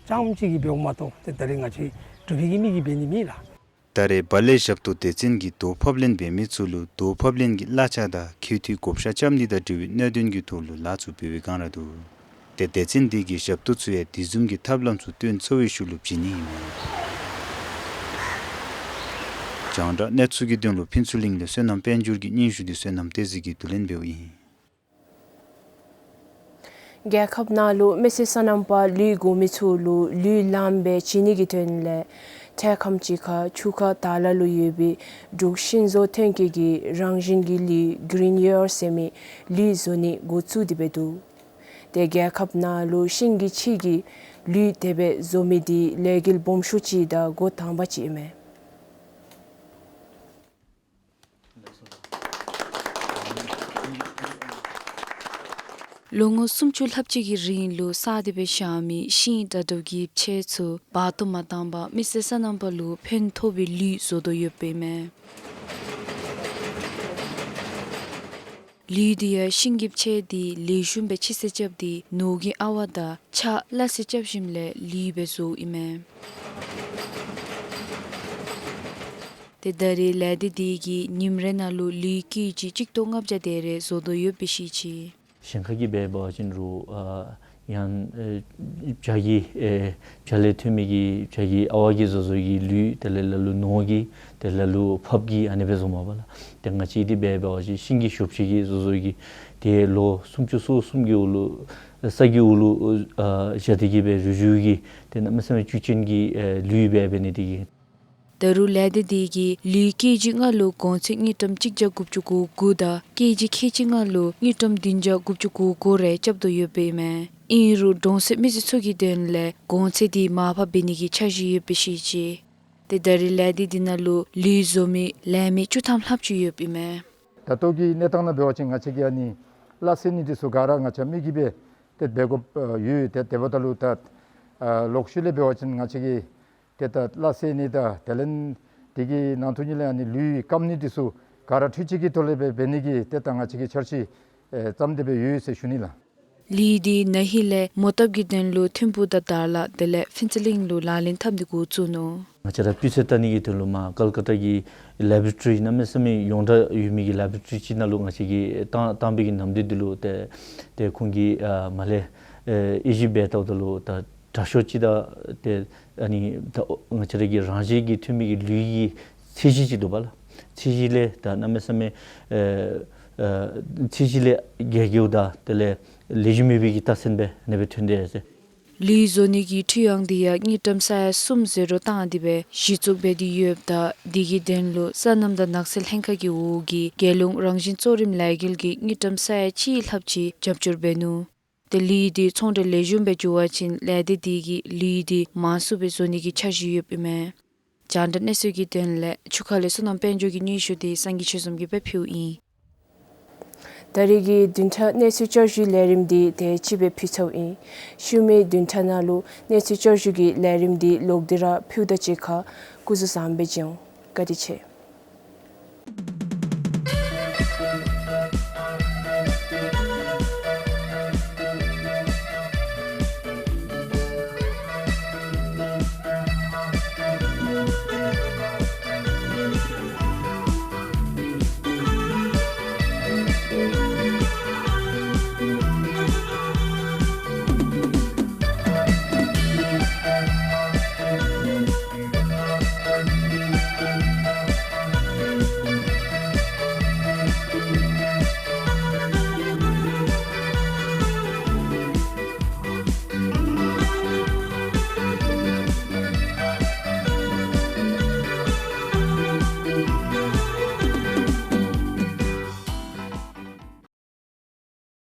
རྐྱངམ་ཅིག་གིས་འབདཝ་མ་གཏོགས་ཏེ་ད་རེས་ང་བཅས་འབྲུག་པའི་གི་མི་གིས་འབད་ནི་མེད་ལགས། ད་རེས་བལ་ལས་ཞབས་ཏོག་སྡེ་ཚན་གྱིས་དོས་ཕབ་ལེན་འབད་མི་ཚུ་ལུ་དོས་ཕབ་ལེན་གྱི་གླ་ཆ་དང་ཁེ་ཐིག་བགོ་བཤའ་རྐྱབ་ནི་དང་འབྲེལ་བའི་གནད་དོན་གྱི་ཐོག་ལུ་ལཱ་ཚུ་འབད་བའི་བསྒང་ར་འདུག། ཏེ་སྡེ་ཚན་འདི་གིས་ཞབས་ཏོག་ཚུ་ཡང་དེ་བཟུམ་གྱི་ཐབས་ལམ་ཚུ་སྟོན་ཚར་བའི་ཤུལ་ལུ་བྱིན་ནི་ཨིན་མས། རྒྱང་བསྒྲགས་གནས་ཚུལ་གྱི་དོན་ལུ་ཕུན་ཚོགས་གླིང་ལས་བསོད་ནམས་དཔལ་འབྱོར་གྱི་སྙན་ཞུ་འདི་བསོད་ནམས་བསྟན་འཛིན་གྱིས་བསྡུ་ལེན་འབདཝ་ཨིན། རྒྱལ་ཁབ་ནང་ལུ་མི་སེར་སོ་ནམ་པ་ལུད་དགོ་མི་ཚུ་ལུ་ལུད་ལངམ་སྦེ་བྱིན་ནི་གི་དོན་ལས་ཐེད་ཁམས་ཅིག་ཁར་ཆུ་ཁ་དྭགས་ལ་ལུ་ཡོད་པའི་འབྲུག་ཤིང་བཟོ་ཐོན་སྐྱེད་ཀྱི་རང་བཞིན་གྱི་ལུད་གི་རིན་ཡོར་ཟེར་མི་ལུད་བཟོ་ནི་འགོ་བཙུགས་ཏེ་འབད་འདུག། ཏེ་རྒྱལ་ཁབ་ནང་ལུ་ཤིང་གི་ཕྱེ་གི་ ལུད་དེ་སྦེ་བཟོ་མི་འདི་ལས་འགུལ་སྦོམ་ཤོས་ཅིག་དང་འགོ་དང་པ་ཅིག་ཨིན་མས། ལོ་ངོ་སུམ་ཅུ་ལྷགཔ་ཅིག་གི་རིང་ལུ་བསགས་ཏེ་སྦེ་བཞག་མི་ཤིང་དང་དུག་གི་ཕྱེ་ཚུ་བར་དོ་མ་བཏང་པར་མི་སེར་སོ་ནམ་པ་ལུ་ཕན་ཐོགས་པའི་ལུད་བཟོ་དོ་ཡོདཔ་ཨིན་མས། ལུད་འདི་ཡང་ཤིང་གི་ཕྱེ་འདི་ལེགས་ཤོམ་སྦེ་ཕྱི་སེལ་རྐྱབ་སྟེ་ནོར་གྱི་ཨ་ཝ་དང་ཆག་སླ་བསྲེ་རྐྱབ་ཞིནམ་ལས་ལུད་སྦེ་བཟོཝ་ཨིན་མས། ཏེ་ད་རེས་ལས་སྡེ་འདི་གིས་ཉིནམ་རེ་ནང་ལུ་ལུད་ཀེ་ཇི་གཅིག་སྟོང་ལྔ་བརྒྱ་དེ་རེ་བཟོ་དོ་ཡོདཔ་སྦེ་བཤད་ཅི། གཞན་ཁ་གིས་འབད་བ་ཅིན་རུང་ཨ་ཡང་ཨེ་བྱ་གི་ཨེ་བྱ་ལས་ཐོན་མི་གི་བྱ་གི་ཨ་ཝ་གིས་བཟོ་བཟོཝ་གི་ལུད་དེ་ལས་ལ་ལུ་ནོར་གྱི་དེ་ལས་ལ་ལུ་ཕགཔ་གི་ཨ་ནི་སྦེ་བཟོཝ་མས་པ་ལགས། ཏེ་ང་བཅས་འདི་འབད་བ་ཅིན་ཤིང་གི་ཞབས་ཕྱེ་གིས་བཟོ་བཟོཝ་གི་ཏེ་ལོ་སུམ་ཅུ་སོ་གསུམ་གྱི་འོག་ལུ་ས་གི་འོག་ལུ་ཨ་བཞག་སྟེ་གི་སྦེ་རུ་བཞུ་གི་ཏེ་གནམ་མེད་ས་མེད་བཅུད་ཅན་གྱི་ཨེ་ལུད་སྦེ་འབད་ནི་དེ་གིས། ད་རུང་ལས་སྡེ་འདི་གིས་ལུད་ཀེ་ཇི་ལྔ་ལུ་གོང་ཚད་དངུལ་ཀྲམ་གཅིག་བརྒྱ་དགུ་བཅུ་གོ་དགུ་དང་ཀེ་ཇི་ཁལ་གཅིག་ལྔ་ལུ་དངུལ་ཀྲམ་བདུན་བརྒྱ་དགུ་བཅུ་གོ་དགུ་རེ་རྐྱབ་དོ་ཡོདཔ་ཨིན་མས། ཨིན་རུང་གྲོང་གསེབ་མི་སེར་ཚུ་གི་དོན་ལས་གོང་ཚད་འདི་མར་ཕབ་འབད་ནི་གི་འཆར་གཞི་ཡོདཔ་སྦེ་བཤད་ཅི། ཏེ་ད་རེས་ལས་སྡེ་འདི་ནང་ལུ་ལུད་བཟོ་མི་ལས་མི་བཅུ་ཐམ་ལྷགཔ་ཅིག་ཡོདཔ་ཨིན་མས། ད་ལྟོ་གི་གནས་སྟངས་ནང་འབད་བ་ཅིན་ང་བཅས་ཀྱིས་ཨ་ནི་སླ་བསྲེ་ནི་འདི་ཚུ་ག་ར་ང་བཅས་མི་གིས་འབད་དེ་འབད་དགོཔ་ཡོད། ཏེ་དེ་འབདཝ་ད་ལུ་ད་ལོག་ཤུལ་ལས་འབད་བ་ཅིན་ང་བཅས་ཀྱིས་ཏེ་ད་སླ་བསྲེ་ནི་དང་དེ་ལས་དེ་གི་ནང་དོན་ཉིད་ལས་ཨ་ནི་ལུད་སྐམ་ནི་འདི་ཚུ་ག་ར་འཕྲུལ་ཆས་ཀྱི་ཐོག་ལས་འབད་འབད་ནི་གི་ཏེ་ད་ང་བཅས་ཀྱིས་འཆར་གཞི་ཨེ་བརྩམས་ཏེ་འབད་ཡོད་ཟེར་ཞུ་ནི་ལགས། ལུད་འདི་ན་ཧིང་ལས་མོ་བཏབ་ཀྱི་དོན་ལུ་ཐིམ་ཕུག་དང་དར་ལག་དེ་ལས་ཕུན་ཚོགས་གླིང་ལུ་ལག་ལེན་འཐབ་སྟེ་འགོ་བཙུགས་ནུག། ང་བཅས་ར་སྤུས་ཚད་བལྟ་ནི་གི་དོན་ལུ་མར་ཀལ་ཀ་ཏ་གི་ལེ་བོ་རེ་ཊ་རི་གནམ་མེད་ས་མེད་ཡོངས་གྲགས་ཡོད་མི་གི་ལེ་བོ་རེ་ཊ་རི་ཅིག་ནང་ལུ་ང་བཅས་ཀྱིས་བཏང་བཏང་པའི་གི་ནམ་དུས་འདི་ལུ་ཏེ་ཏེ་ཁོང་གིས་ཨ་མར་ལས་ཨེ་དབྱེ་ཞིབ་འབད་བལྟཝ་ད་ལུ་ད་དྲག་ཤོས་ཅིག་དང་ཏེ་ཨ་ནི་ད་ང་བཅས་ར་གི་རང་བཞིན་གྱིས་ཐོན་མི་གི་ལུད་ཀྱི་ཚད་གཞི་ཅིག་འདུག་པ་ལགས། ཚད་གཞི་ལས་ད་གནམ་མེད་ས་མེད་ཨེ་ཨེ་ཚད་གཞི་ལས་བརྒལ་བརྒལཝ་ད་དེ་ལས་ལེགས་ཤོམ་མེད་པའི་གི་རྟགས་མཚན་སྦེ་ཨ་ནི་སྦེ་ཐོན་དེས་ཟེར། ལུད་བཟོ་ནི་གི་འཕྲུལ་གཡང་འདི་ཡང་དངུལ་ཀྲམ་ས་ཡ་གསུམ་ཟེརོ་བཏང་སྟེ་སྦེ་གཞི་བཙུགས་འབད་དེ་ཡོདཔ་ད་དེ་གི་དོན་ལུ་སོ་ནམ་དང་ནགས་ཚལ་ལྷན་ཁག་གི་འོག་གི་རྒྱལ་ཡོངས་རང་བཞིན་གཙོ་རིམ་ལས་འགུལ་གྱིས་དངུལ་ཀྲམ་ས་ཡ་གཅིག་ལྷགཔ་ཅིག་རྒྱབ་སྐྱོར་འབད་ནུག། ཏེ་ལུད་འདི་ཚོང་འབྲེལ་ལེགས་ཤོམ་སྦེ་འགྱོ་བ་ཅིན་ལས་སྡེ་འདི་གིས་ལུད་འདི་མང་སུ་སྦེ་བཟོ་ནི་གི་འཆར་གཞི་ཡོདཔ་ཨིན་མས། རྒྱང་བསྒྲགས་གནས་ཚུལ་གྱི་དོན་ལས་ཆུ་ཁ་ལས་བསོད་ནམས་དཔལ་འབྱོར་གྱི་སྙན་ཞུ་འདི་སངས་རྒྱས་ཆོས་འཛོམས་ཀྱིས་སྦེ་ཕུལཝ་ཨིན། ད་རེས་ཀྱི་བདུན་ཕྲག་གནས་ཚུལ་བསྐྱར་ཞུའི་ལས་རིམ་འདི་དེ་ཅིག་སྦེ་ཕུལ་ཚརཝ་ཨིན། ཤུལ་མའི་བདུན་ཕྲག་ནང་ལུ་གནས་ཚུལ་བསྐྱར་ཞུ་གི་ལས་རིམ་འདི་ལོག་སྟེ་ར་ཕུལཝ་ད་གཅིག་ཁར་སྐུ་གཟུགས་བཟང་པོ་སྦེ་བྱོན། བཀའ་དྲིན་ཆེ།